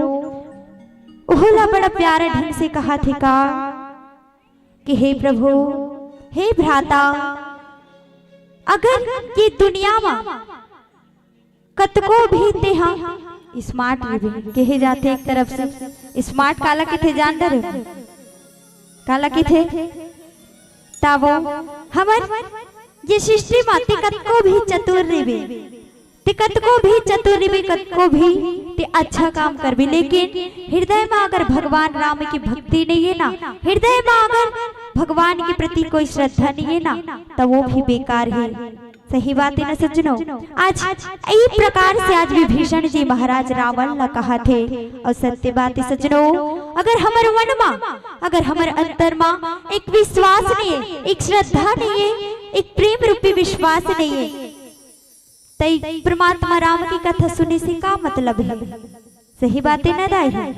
ओहू ला बड़ा प्यारा ढंग से कहाथे का कि हे प्रभु, हे भ्राता, अगर ये दुनिया मा कतको भी तेहा स्मार्ट रिबे, कहे जाथे एक तरफ से स्मार्ट काला किथे जान डरे, काला किथे? तावो हमर ये सृष्टि मा ते कतको भी चतुर रिबे, ते कतको भी चतुर रिबे, कतको भी ते अच्छा काम करबे, लेकिन हृदय मा अगर भगवान राम की भक्ति नहीं है ना, हृदय मा अगर भगवान के प्रति कोई श्रद्धा नहीं है ना, तो वो भी बेकार है। सही बात है ना सज्जनों? आज इही प्रकार से आज विभीषण जी महाराज रावण ला कहाथे, और सत्य बात है सज्जनों, अगर हमर मन मा, अगर हमर अंतर मा एक विश्वास नहीं है, एक श्रद्धा नहीं है, एक प्रेम रूपी विश्वास नहीं है, तई परमात्मा राम की कथा सुने से का मतलब है? सही बात है ना दाई?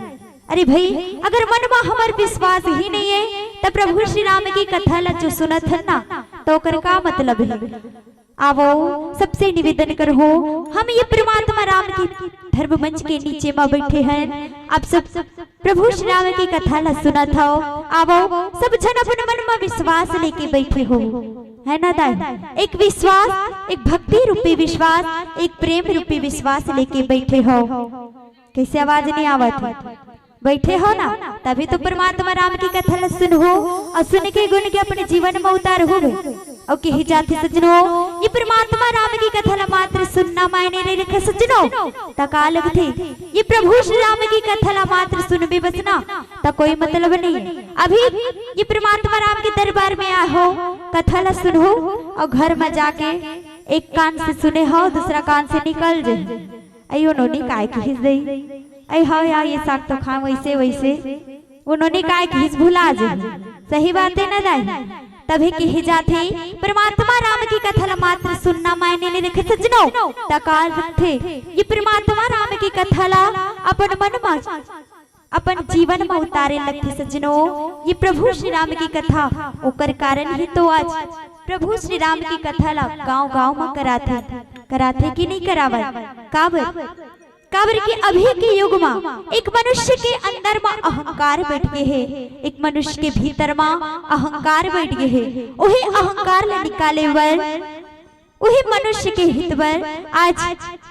अरे भाई, अगर मन मा हमर विश्वास ही नहीं है, त प्रभु श्री राम की कथा ला जो सुनत हन ना, तो ओकर का मतलब है? आवो, सबसे निवेदन करहूं, हम ये परमात्मा राम की धर्म मंच के नीचे मा बैठे हैं, आप सब प्रभु श्री राम की कथा ला सुनत हव। आवो, सब झन अपन मन मा विश्वास लेके बैठे हो, है ना दाई? एक विश्वास, एक भक्ति रूपी विश्वास, एक प्रेम रूपी विश्वास लेके बैठे हो। कैसे आवाज नहीं आवत है? बैठे हो ना, तभी तो परमात्मा राम की कथा ला सुनहू और सुन के गुण के अपने जीवन मा उतारहू। और कही जाथे सज्जनों, ये परमात्मा राम की कथा ला मात्र सुनना मायने नहीं रखे सज्जनों, त का लगथे? ये प्रभु श्री राम की कथा ला मात्र सुनबे बस ना, त कोई मतलब नहीं है। अभी ये परमात्मा राम के दरबार में आए हो, कथा ला सुनहू और घर मा जाके एक कान से सुने हो, दूसरा कान से निकल जाए। अयो नोनी काय किहिस दई, अई हव यार, ये साग तो खाए वैसे वैसे, वो नोनी काय किहिस भुला जाए। सही बात है ना दाई? तभी कही जाथे, परमात्मा राम की कथा ला मात्र सुनना मायने नहीं रखे सज्जनों, त का रखथे? ये परमात्मा राम की कथा ला अपन मन मा, अपन जीवन मा उतारे लगथे सज्जनों। ये प्रभु श्री राम की कथा, ओकर कारण ही तो आज प्रभु श्री राम की कथा ला गांव गांव मा कराथे, कराथे कि नहीं करावत? काबर? काबर कि अभी के युग मा एक मनुष्य के अंदर मा अहंकार बैठ गे हे, एक मनुष्य के भीतर मा अहंकार बैठ गे हे। ओही अहंकार ला निकाले बर, ओही मनुष्य के हित बर आज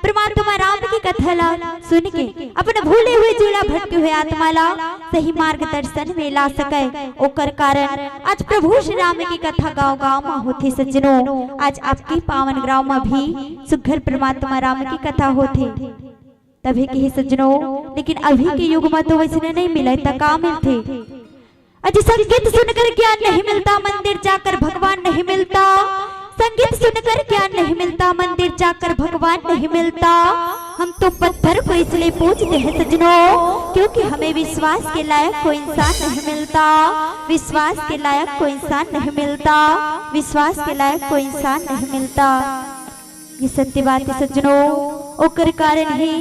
परमात्मा राम की कथा ला सुन के अपन भूले हुए जुला भटके हुए आत्मा ला सही मार्गदर्शन में ला सके। ओकर कारण आज प्रभु श्री राम की कथा गांव गांव मा होथे सज्जनों। आज आपके पावन ग्राम मा भी सुघर परमात्मा राम की कथा होथे। तभी कही सज्जनों, लेकिन अभी के युग मा तो वैसने नहीं मिले, त का मिलथे? अजी संगीत सुनकर ज्ञान नहीं मिलता, मंदिर जाकर भगवान नहीं मिलता, संगीत सुनकर ज्ञान नहीं मिलता, मंदिर जाकर भगवान नहीं मिलता। हम तो पत्थर को इसलिए पूजते हैं सज्जनों, क्योंकि हमें विश्वास के लायक कोई इंसान नहीं मिलता, विश्वास के लायक कोई इंसान नहीं मिलता, विश्वास के लायक कोई इंसान नहीं मिलता। ये सत्य बात है सज्जनों। ओकर कारण है,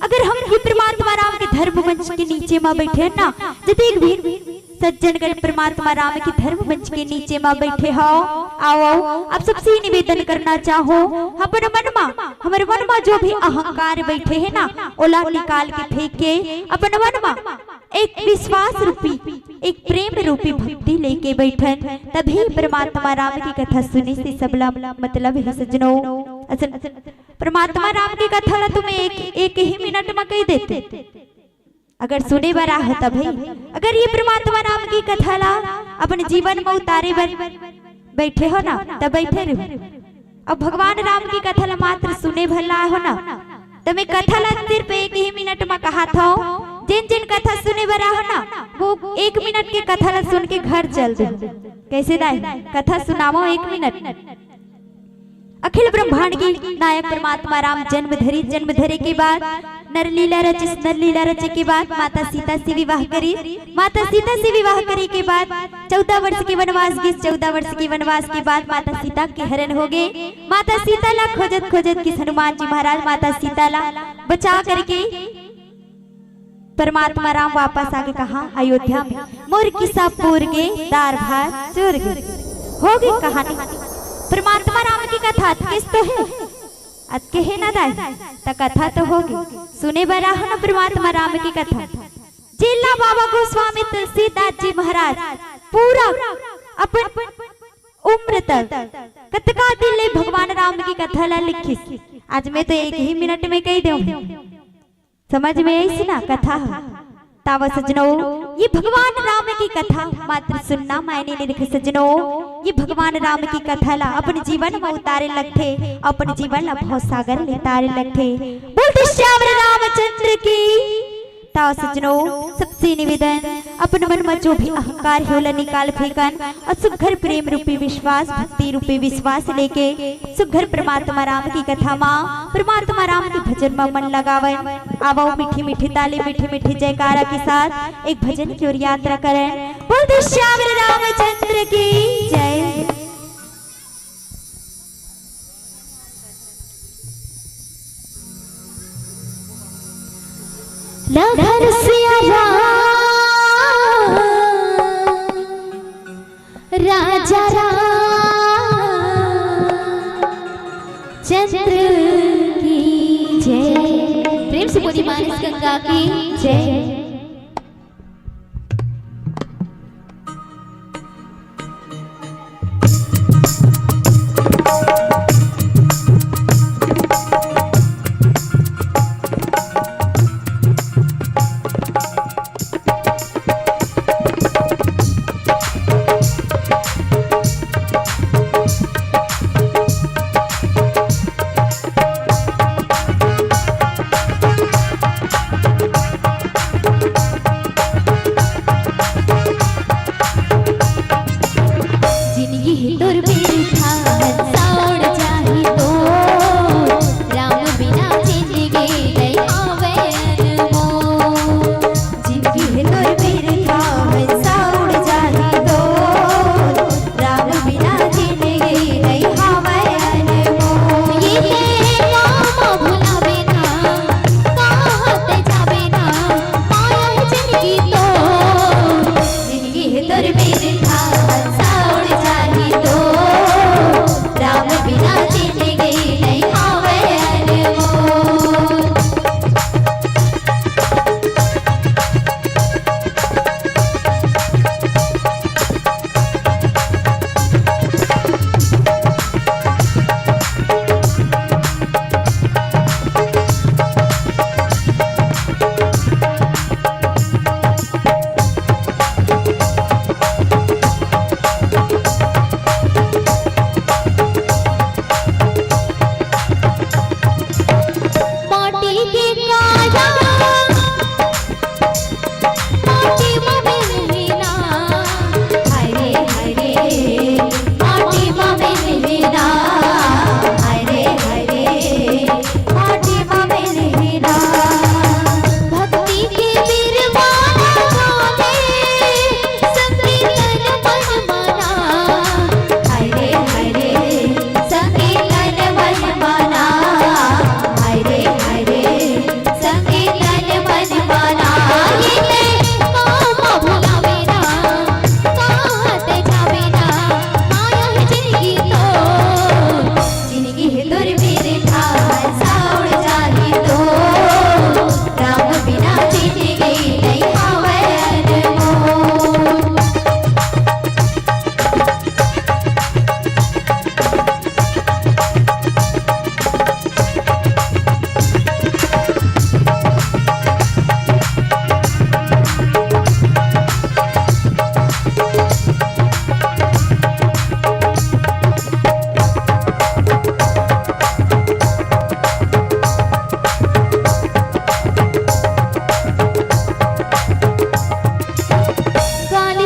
अगर हम भी परमात्मा राम के धर्म मंच के नीचे मा बैठे हैं ना, जदि एक भी सज्जनगण परमात्मा राम के धर्म मंच के नीचे मा बैठे हो, आओ, आओ, आप सबसे निवेदन करना चाहो, अपन मन मा, हमर मन मा जो भी अहंकार बैठे है ना, ओला निकाल के फेंक के अपन मन मा एक विश्वास रूपी, एक प्रेम रूपी भक्ति लेके बैठन, तभी परमात्मा राम की कथा सुने से सबला मतलब है सज्जनों। असल परमात्मा राम की कथा ला तुम एक, एक ही मिनट मा कह देते। अगर सुने बर आहो तभी, अगर ये परमात्मा राम की कथा ला अपन जीवन मा उतारे बर बैठे हो ना, तब बैठे रहो। अब भगवान राम की कथा ला मात्र सुने भर ला हो ना, तो मैं कथा ला सिर्फ एक ही मिनट मा कहात हूँ। जिन जिन कथा सुने बर आहो ना, वो एक मिनट के कथा ला सुन के घर चल दो। कैसे दाई, कथा सुनावो एक मिनट। अखिल ब्रह्मांड के नायक परमात्मा राम जन्म धरी, जन्म धरे के बाद नर लीला रचिस, नर लीला रचे के बाद माता सीता से विवाह करी, माता सीता से विवाह करे के बाद चौदह वर्ष के वनवास गिस, चौदह वर्ष के वनवास के बाद माता सीता के हरण हो गए। माता सीता ला खोजत खोजत गिस हनुमान जी महाराज माता सीता ला बचा करके परमात्मा राम वापस आके कहा अयोध्या में, मोर किसा पूर गे, दार भात चूर गे। हो गई कहानी। परमात्मा राम की कथा अतकेस तो है, अतके है ना दाई, त कथा तो हो गई। सुने बर आहो ना परमात्मा राम की कथा। जेला बाबा गोस्वामी तुलसीदास जी महाराज पूरा अपन उम्र तक कतका दिन ले भगवान राम की कथा ला लिखिस। आज मैं तो एक ही मिनट में कह दूं, समझ में आइस ना कथा ह। तावा सज्जनो, ये भगवान राम की कथा मात्र सुनना मायने नहीं रखे सज्जनो। ये भगवान राम की कथा ला अपन जीवन में उतारे लगथे, अपन जीवन ला भवसागर ले तारे लगथे। बोलते श्यावर रामचंद्र की। तावा सज्जनो, सबसे निवेदन, अपन मन में जो भी अहंकार है, ओला निकाल फेंकन। अउ सुघर प्रेम रूपी विश्वास, भक्ति रूपी विश्वास लेके सुघर परमात्मा राम की कथा मा, परमात्मा राम के भजन मा मन लगावन। आवो मीठी मीठी ताली, मीठी मीठी जयकारा के साथ एक भजन की ओर यात्रा करन। बोल दे श्याम रामचंद्र की जय। लखन सिया राम, राजा राम चंद्र की जय। प्रेम से बोली मानस गंगा की जय।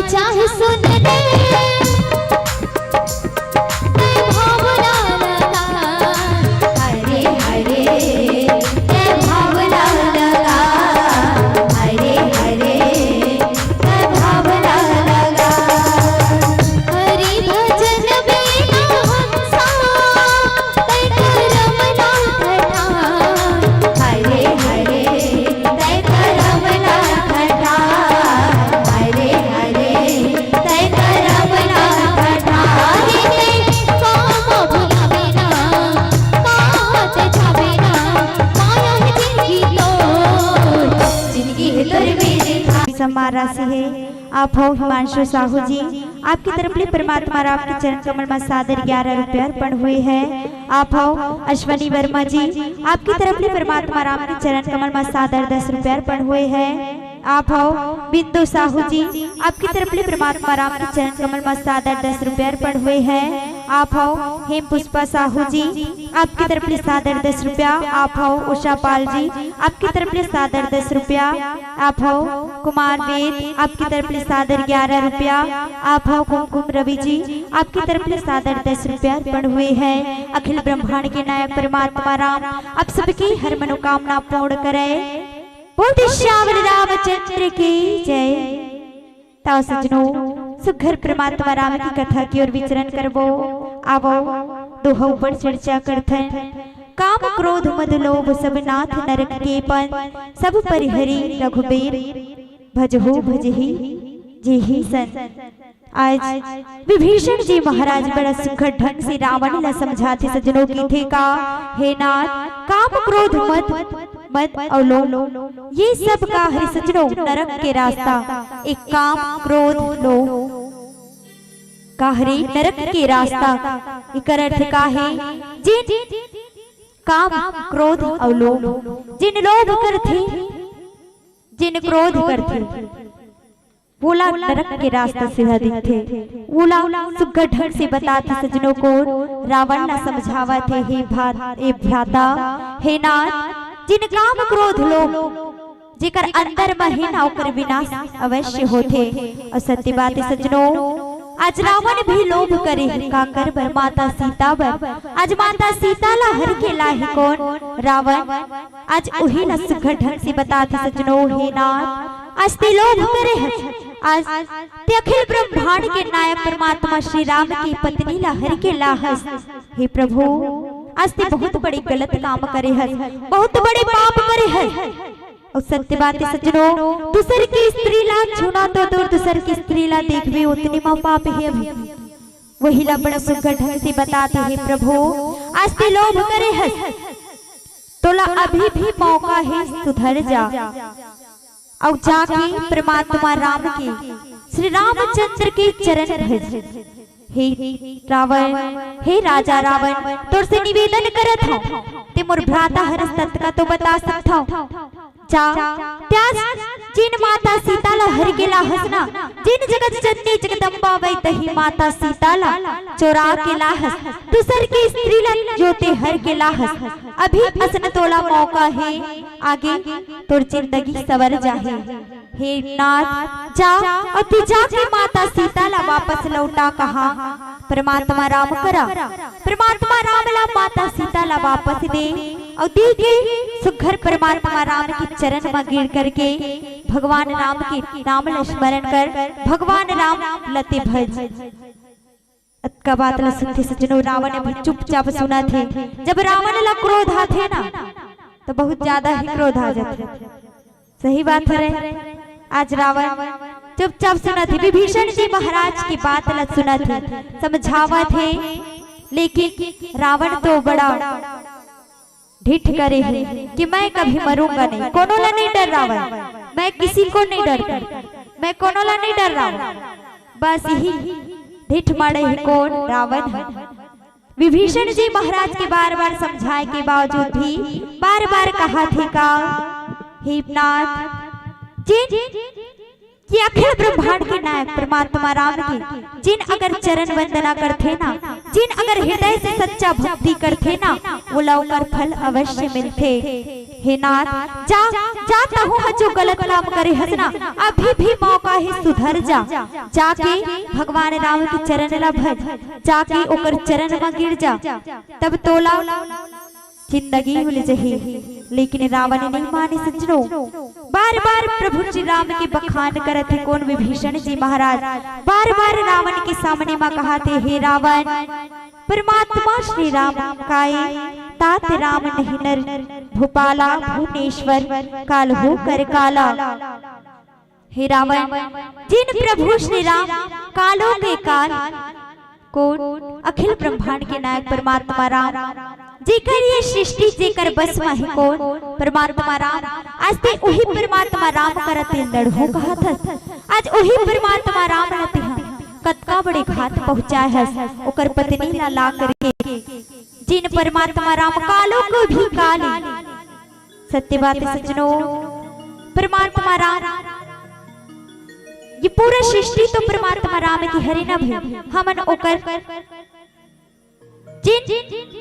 चाहे सुन ले, मैं भावना लगा। हरे हरे, मैं भावना लगा। हरे हरे, मैं भावना लगा। हरि भजन बिना हंसा, तै करम ना घटा। हरे हरे, तै करम ना घटा। हरे हरे, तै करम ना घटा। हे तै काम भुलावे ना, कहाँ तै जावे ना, माया है जिंदगी तोर, जिंदगी है तोर मेरे। सम्मान राशि है, आप हो हिमांशु साहू जी, आपकी तरफ ले परमात्मा राम के चरण कमल में सादर ग्यारह रुपया अर्पण हुए हैं। आप हो अश्वनी वर्मा जी, आपकी तरफ ले परमात्मा राम के चरण कमल में सादर दस रुपया अर्पण हुए हैं। आप हो बिंदु साहू जी, आपकी तरफ ले परमात्मा राम के चरण कमल में सादर दस रुपया अर्पण हुए हैं। आप हो हेम पुष्पा साहू जी, आपकी तरफ ले सादर दस रुपया। आप हो उषा पाल जी, आपकी तरफ ले सादर दस रुपया। आप हो कुमार वेद, आपकी तरफ ले सादर ग्यारह रुपया। आप हो कुमकुम रवि जी, आपकी तरफ ले सादर दस रुपया अर्पण हुए हैं। अखिल ब्रह्मांड के नायक परमात्मा राम आप सबकी हर मनोकामना पूर्ण करे। बोल श्याम रामचंद्र की जय। त सज्जनों, सुघर परमात्मा राम की कथा की ओर विचरण करबो। आवो, दोहौ बड़ चर्चा करथन। काम क्रोध मद लोभ सब नाथ नरक के पन, सब परिहरी रघुबीर भजहु भजहि जेहि सन। आज विभीषण जी महाराज बड़ा सुघर ढंग से रावण ला समझाथे सज्जनों, कथे का, हे नाथ, काम क्रोध मद, मद अउ लोभ, ये सब का हरे सज्जनों नरक के रास्ता। एक काम क्रोध लोभ का हरे नरक के रास्ता। एकर अर्थ का हे? जिन काम क्रोध अउ लोभ, जिन लोभ करथे, जिन क्रोध करथे, वोला नरक के रास्ता सीधा दिखथे। वोला सुघर ढंग से बताथे सज्जनों, कोन रावण ला समझावत हे, हे भा-, हे भ्राता, हे नाथ, जिन काम क्रोध लोभ जेकर अंदर म हे ना, ओकर विनाश अवश्य होथे। अउ सत्य बात हे सज्जनों, आज रावण भी लोभ करे हे, काकर बर? माता सीता बर। आज माता सीता ला हर के लाहे कोन? रावण। आज उही ला सुघर ढंग से बताथे सज्जनों, हे नाथ, आज ते लोभ करे हस, आज ते अखिल ब्रह्मांड के नायक परमात्मा श्री राम की पत्नी ला हर के लाहस। हे प्रभु, आज ते बहुत बड़े गलत काम करे हस, बहुत बड़े पाप करे हस। अउ सत्य बात हे सज्जनों, दूसर की स्त्री ला छूना तो दूर, दूसर की स्त्री ला देखबे, ओतने म पाप हे अभी। वही ला बड़ा सुघर ढंग से बताथे, हे प्रभु, आज ते लोभ करे हस, तोला अभी भी मौका हे, सुधर जा। अउ जाके परमात्मा राम के, श्री रामचंद्र के चरण भज। हे रावण, हे राजा रावण, तोर से निवेदन करत हंव, ते मोर भ्राता हरस, ततका तो बता सकथव। जा, ते आज जिन माता सीता ला हर के लाहस ना, जिन जगत जननी जगदम्बा वैदही माता सीता ला चोरा के लाहस, दूसर के स्त्री ला जो ते हर के लाहस, अभी असन तोला मौका हे, आगे तोर जिंदगी सवर जाही। हे नाथ, जा अउ तू जाके माता सीता ला वापस लौटा कहा परमात्मा राम करा। परमात्मा राम ला माता सीता ला वापस दे अउ दे के सुघर परमात्मा राम के चरण म गिर करके भगवान राम के नाम ला स्मरण कर, भगवान राम ला ते भज। अतका बात ला सुनथे सज्जनों, रावण अभी चुपचाप सुनत हे। जब रावण ला क्रोध आथे ना, तो बहुत ज्यादा ही क्रोध आ जाथे। सही बात हरे। आज रावण चुपचाप सुनत हे, विभीषण जी महाराज की बात ला सुनत हे, समझावत हे, लेकिन रावण तो बड़ा ढिठ करे हे कि मैं कभी मरूंगा नहीं, कोनो ला नहीं डर रावण, मैं किसी को नहीं डरता, मैं कोनो ला नहीं डर रावण। बस यही ढिठ माड़े हे कोन? रावण हे। विभीषण जी महाराज के बार-बार समझाए के बावजूद भी बार-बार कहाथे का, हे नाथ, जिन कि अखिल ब्रह्मांड के नायक परमात्मा राम के, जिन अगर चरण वंदना करथे ना, जिन अगर हृदय से सच्चा भक्ति करथे ना, ओला ओकर फल अवश्य मिलथे। हे नाथ, जा, जा, तहूं ह जो गलत काम करे हस ना, अभी भी मौका हे, सुधर जा। जाके भगवान राम के चरण ला भज, जाके ओकर चरण म गिर जा, तब तोला जिंदगी मिल जही। लेकिन रावण नहीं माने सज्जनों, बार बार प्रभु श्री राम के बखान करत हे। कोन? विभीषण जी महाराज बार बार रावण के सामने म कहाथे, हे रावण, परमात्मा श्री राम काय, तात राम नहीं नर भूपाला, भुवनेश्वर कालहू कर काला। हे रावण, जिन प्रभु श्री राम कालों के काल, कोन? अखिल ब्रह्मांड के नायक परमात्मा राम, जेकर ये सृष्टि जेकर बस म हे, कोन? परमात्मा राम। आज ते उही परमात्मा राम करा ते लड़हूं कहत हस, आज उही परमात्मा राम ला तेहा कतका बड़े घात पहुंचाए हस, ओकर पत्नी ला ला करके। जिन परमात्मा राम कालों को भी काली, सत्य बात हे सज्जनों, परमात्मा राम, ये पूरा सृष्टि तो परमात्मा राम के हरे ना भई, हमन ओकर जिन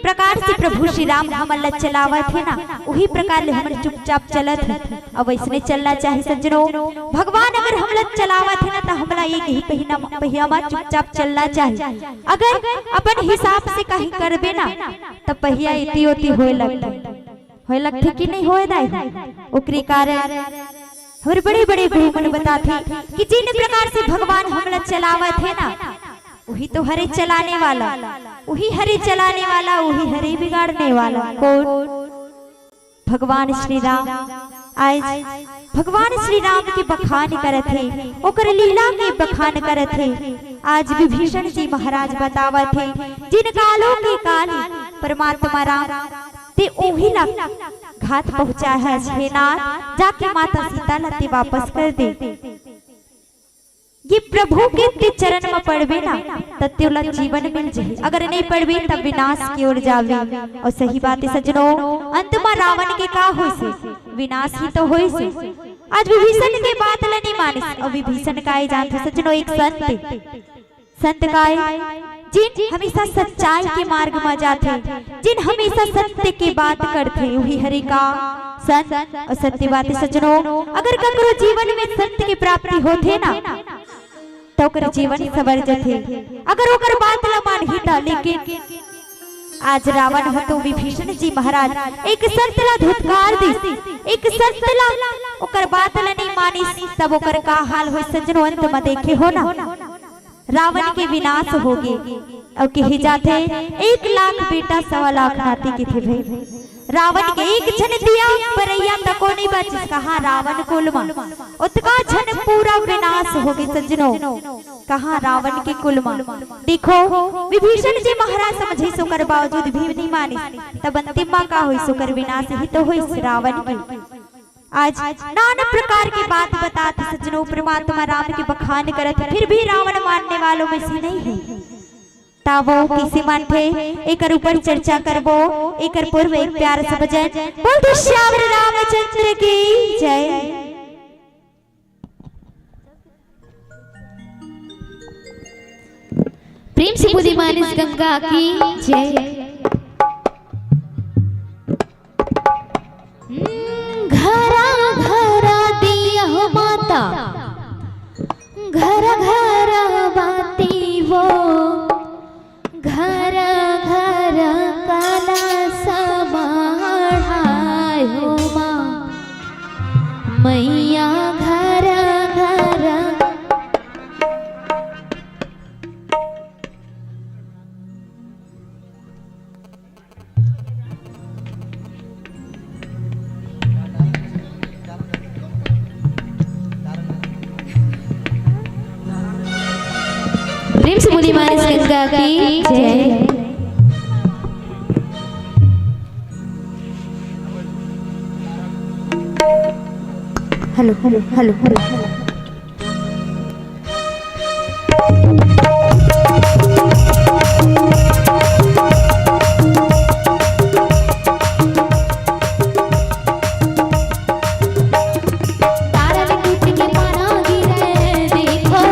प्रकार से प्रभु श्री राम हमन ला चलावत हे ना, उही प्रकार ले हमन चुपचाप चलत हे। अब अइसने चलना चाही सज्जनों। भगवान अगर हमला चलावत हे ना, त हमला एक ही पहिना, पहिया म चुपचाप चलना चाही। अगर अपन हिसाब से कहीं करबे ना, त पहिया एती ओती होए लगथे। होए लगथे कि नहीं होए दाई? ओकरे कारण हमर बड़े-बड़े गुरु मन बताथे कि जिन प्रकार से भगवान हमला चलावत हे ना, उही तो हरे चलाने वाला, उही हरे चलाने वाला, उही हरे बिगाड़ने वाला। कोन? भगवान श्री राम। आज भगवान श्री राम के बखान करत हे, ओकर लीला के बखान करत हे। आज विभीषण जी महाराज बतावत हे, जिन कालों के काली परमात्मा राम ते उही ला घात पहुंचाए हस, हे नाथ, जाके माता सीता ला ते वापस कर दे। ये प्रभु के ते चरण म पड़बे ना, त तोला जीवन मिल जही। अगर नहीं पड़बे, तब विनाश की ओर जाबे। अउ सही बात हे सज्जनों, अंत म रावण के का होइसे? विनाश ही तो होइसे। आज विभीषण के बात ल नहीं मानिस, अउ विभीषण काय जानथे सज्जनों, एक संत, संत काय, जिन हमेशा सच्चाई के मार्ग म जाथे, जिन हमेशा सत्य के बात करथे, उही हरे का संत। अउ सत्य बात हे सज्जनों, अगर ककरो जीवन में सत्य के प्राप्ति होथे ना, त ओकर जीवन सवर जथे, अगर ओकर बात ल मानही त। लेकिन आज रावण ह तो विभीषण जी महाराज एक संत ला धुतकार दिस, एक संत ला ओकर बात ल नहीं मानिस, तब ओकर का हाल होइस सज्जनों, अंत म देखे हो ना। रावण के विनाश होगे। अउ कहे जाथे, एक लाख बेटा सवा लाख नाती किथे भई। रावण के एक झन दिया बरइया तको नहीं बाचिस, कहाँ रावण कुल म, ओतका झन पूरा विनाश होगे सज्जनों, कहाँ रावण के कुल म। देखो, विभीषण जी महाराज समझिस, ओकर बावजूद भी नहीं मानिस, तब अंतिम म का होइस? ओकर विनाश ही तो होइस रावण के। आज नाना प्रकार के बात बतात हे सज्जनों, परमात्मा राम के बखान करत हे, फिर भी रावण मानने वालों में से नहीं हे। त वो कइसे मानथे, एकर ऊपर चर्चा करबो। एकर पूर्व एक प्यारा सा भजन, बोल दे श्यावर रामचंद्र की जय। प्रेम से बोली मानस गंगा की जय। हम्म, घरा घरा दिया हो माता, घरा घरा बाती वो, घरा घरा कलसा मढ़ाय हो माँ, मैया घरा घरा। प्रेम से बोली मानस गंगा की जय। Hello, hello, hello, hello. तारा ले टूट के पाना गिरे, देखो।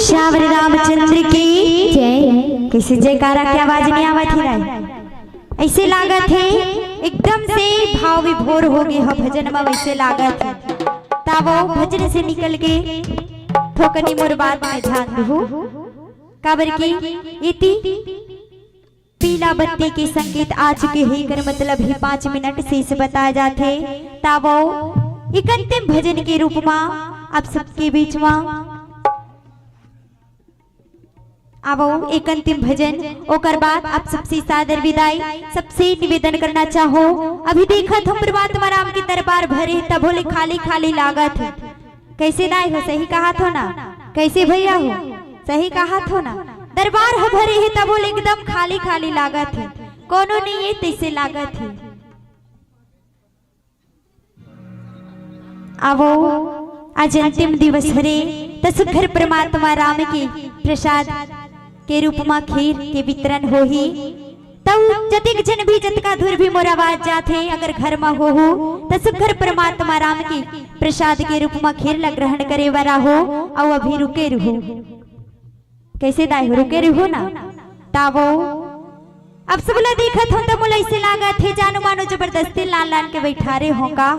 श्यावर रामचंद्र की जय। कइसे जयकारा के आवाज नइ आवत हे रे? अइसे लागत हे एकदम से भाव विभोर हो गे हो भजन म, वइसे लागत हे। त वो भजन से निकल के थोकनी मोर बात में ध्यान दहू, काबर कि इति पीला बत्ती के संकेत आ चुके हे, एकर मतलब हे पाँच मिनट शेष बताए जाथे। त वो एक अंतिम भजन के रूप म आप सबके बीच म आवो एक अंतिम भजन, ओकर बाद आप सबसे सादर विदाई। सबसे निवेदन करना चाहो, अभी देखत हम परमात्मा राम के दरबार भरे हे, तभो ले खाली खाली लागत हे। कइसे दाई हो, सही कहत हो ना? कइसे भैया हो, सही कहत हो ना? दरबार ह भरे हे, तभो ले एकदम खाली खाली लागत हे, कोनो नइ हे तइसे लागत हे। आवो, आज अंतिम दिवस हरे, त सुघर परमात्मा राम के प्रसाद के रूप म खीर के वितरण होही। तउ जतेक झन भी, जतका दूर भी मोर आवाज जाथे, अगर घर म होहू, त सुघर परमात्मा राम के प्रसाद के रूप म खीर ल ग्रहण करे बर आहो, अउ अभी रुके रहू। कइसे दाई हो, रुके रहू ना? त वो आप सब ला देखत हो त मोला अइसे लागत हे, जानो मानो जबरदस्ती लान लान के बइठारे हो का?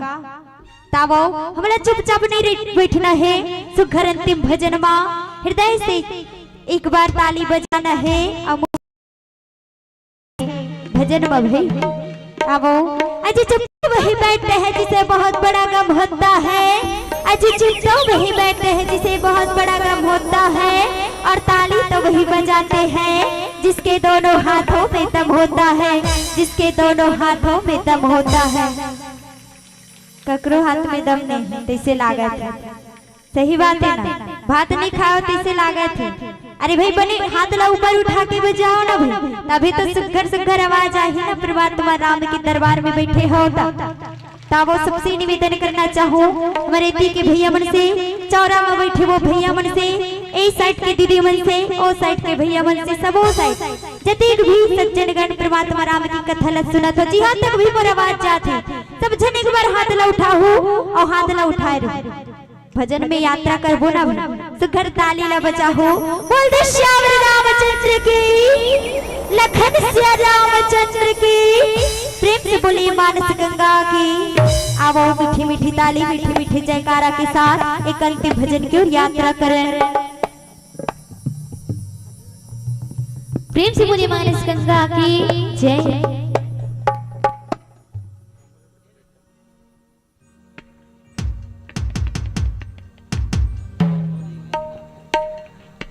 त वो हमला चुपचाप नइ रह-, बइठना हे। सुघर अंतिम भजन म हृदय से एक बार ताली बजाना हे। अउ भजन म भी आवो। अजी चुप तो वही बैठते हैं जिसे बहुत बड़ा गम होता है, अजी चुप तो वही बैठते हैं जिसे बहुत बड़ा गम होता है, और ताली तो वही बजाते हैं जिसके दोनों हाथों में दम होता है, जिसके दोनों हाथों में दम होता है। ककरो हाथ में दम नहीं, तइसे लागत हे। सही बात हे ना, भात नइ खाओ तइसे लागत हे। अरे भाई, बने हाथ ला ऊपर उठा के बजाओ ना भाई, तभे तो सुघर सुघर आवाज आही ना, परमात्मा राम के दरबार में बइठे हो त। त वो सबसे निवेदन करना चाहूँ, हमर एती के भैया मन से, चौरा म बइठे वो भैया मन से, ए side के दीदी मन से, ओ side के भैया मन से, सबो side जतेक भी सज्जनगण परमात्मा राम के कथा ला सुनत हो, जिहाँ तक भी मोर आवाज जात हे, सब झन एक बार हाथ ला उठाहू अउ हाथ ला उठाए रहू। भजन में यात्रा करबो ना भाई, सुघर ताली ला बजाहू। बोल दे श्यावर रामचंद्र की, लखन सिया रामचंद्र की, प्रेम से बोलिए मानस गंगा की। आवो मीठी मीठी ताली, मीठी मीठी जयकारा के साथ एक अंतिम भजन की ओर यात्रा करें। प्रेम से बोलिए मानस गंगा की जय।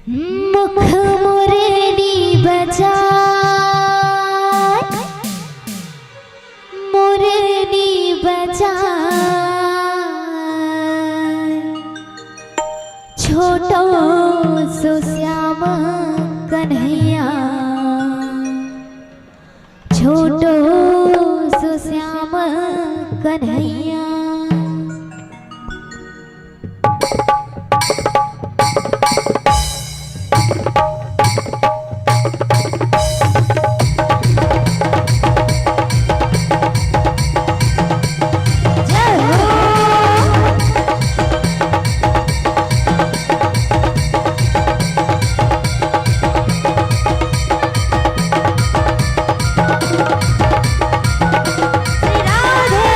मुख मुरली बजाए, मुरली बजाए, छोटो सो श्याम कन्हैया। छोटो सो श्याम कन्हैया। जय हो। श्री राधे।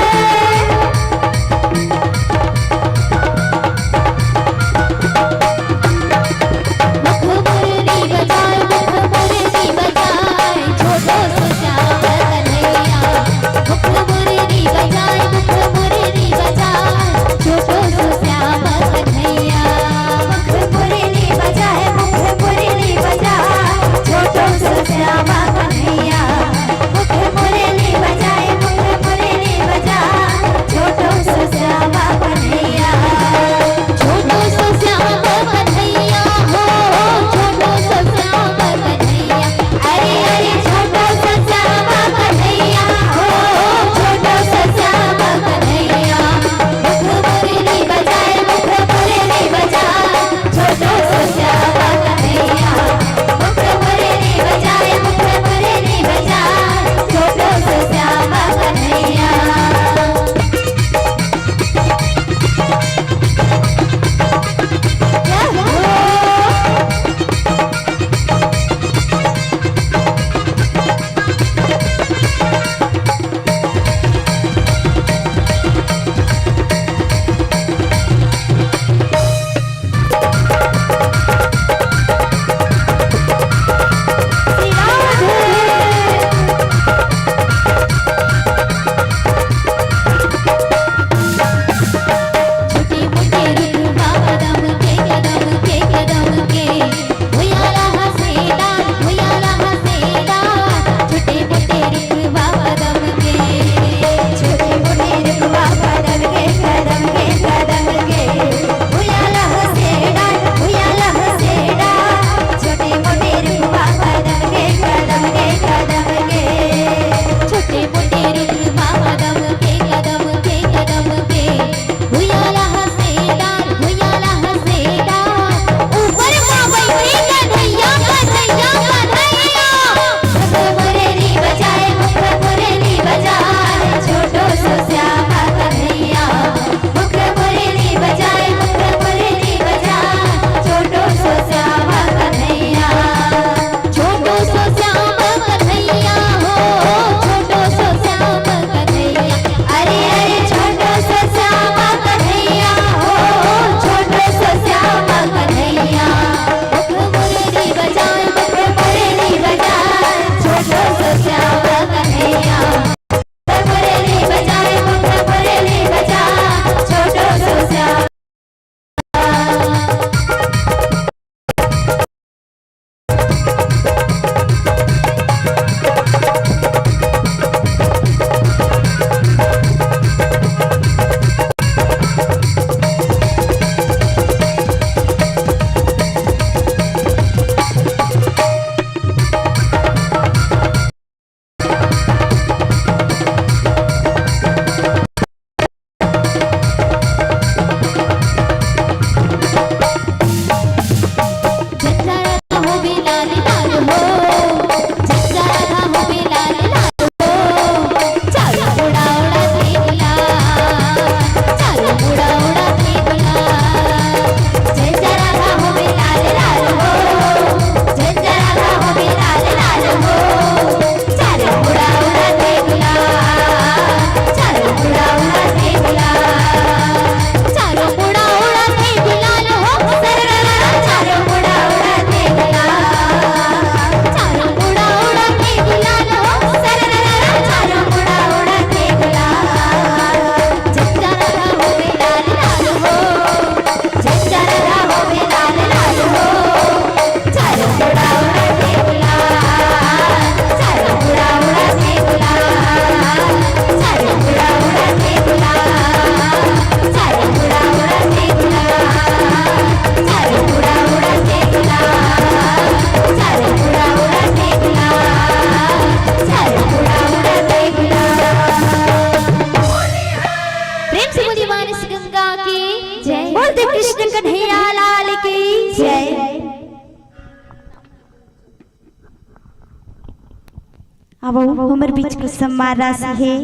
अब हमर बीच कुछ सम्मान राशि हे।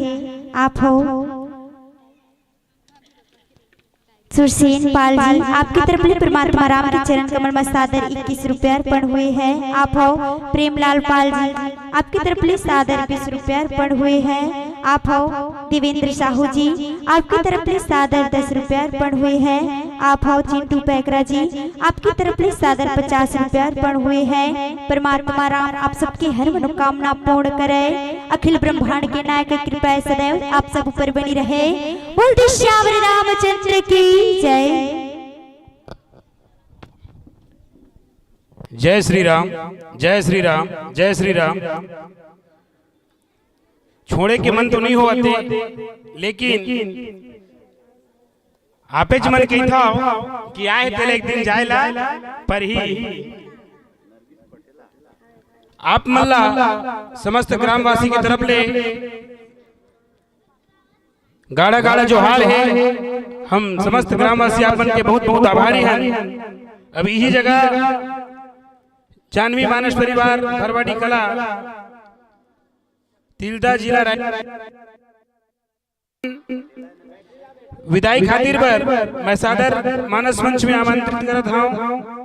आप हो सुरसेन पाल जी, आपके तरफ ले परमात्मा राम के चरण कमल म सादर इक्कीस रुपया अर्पण हुए हैं। आप हो प्रेमलाल पाल जी, आपके तरफ ले सादर बीस रुपया अर्पण हुए हैं। आप हो देवेंद्र साहू जी, आपके तरफ ले सादर दस रुपया अर्पण हुए हैं। आप हो चिंटू पैकरा जी, आपके तरफ ले सादर पचास रुपया अर्पण हुए हैं। परमात्मा राम आप सबके हर मनोकामना पूर्ण करे। अखिल ब्रह्मांड के नायक कृपा सदैव आप सब ऊपर बनी रहे। बोल दे श्यावर रामचंद्र की जय। जय श्री राम, जय श्री राम, जय श्री राम। छोड़े के मन तो नहीं होवत हे, लेकिन आपेच मन कहिथव कि आए तेला एक दिन जाए ला परही। आप मन ला समस्त ग्रामवासी के तरफ ले गाड़ा गाड़ा जोहार हे। हम समस्त ग्रामवासी आप मन के बहुत बहुत आभारी हन। अब इही जगह जानवी मानस परिवार भरवाडी कला तिल्दा जिला राय विदाई खातिर बर मैं सादर मानस मंच में आमंत्रित करत हूँ।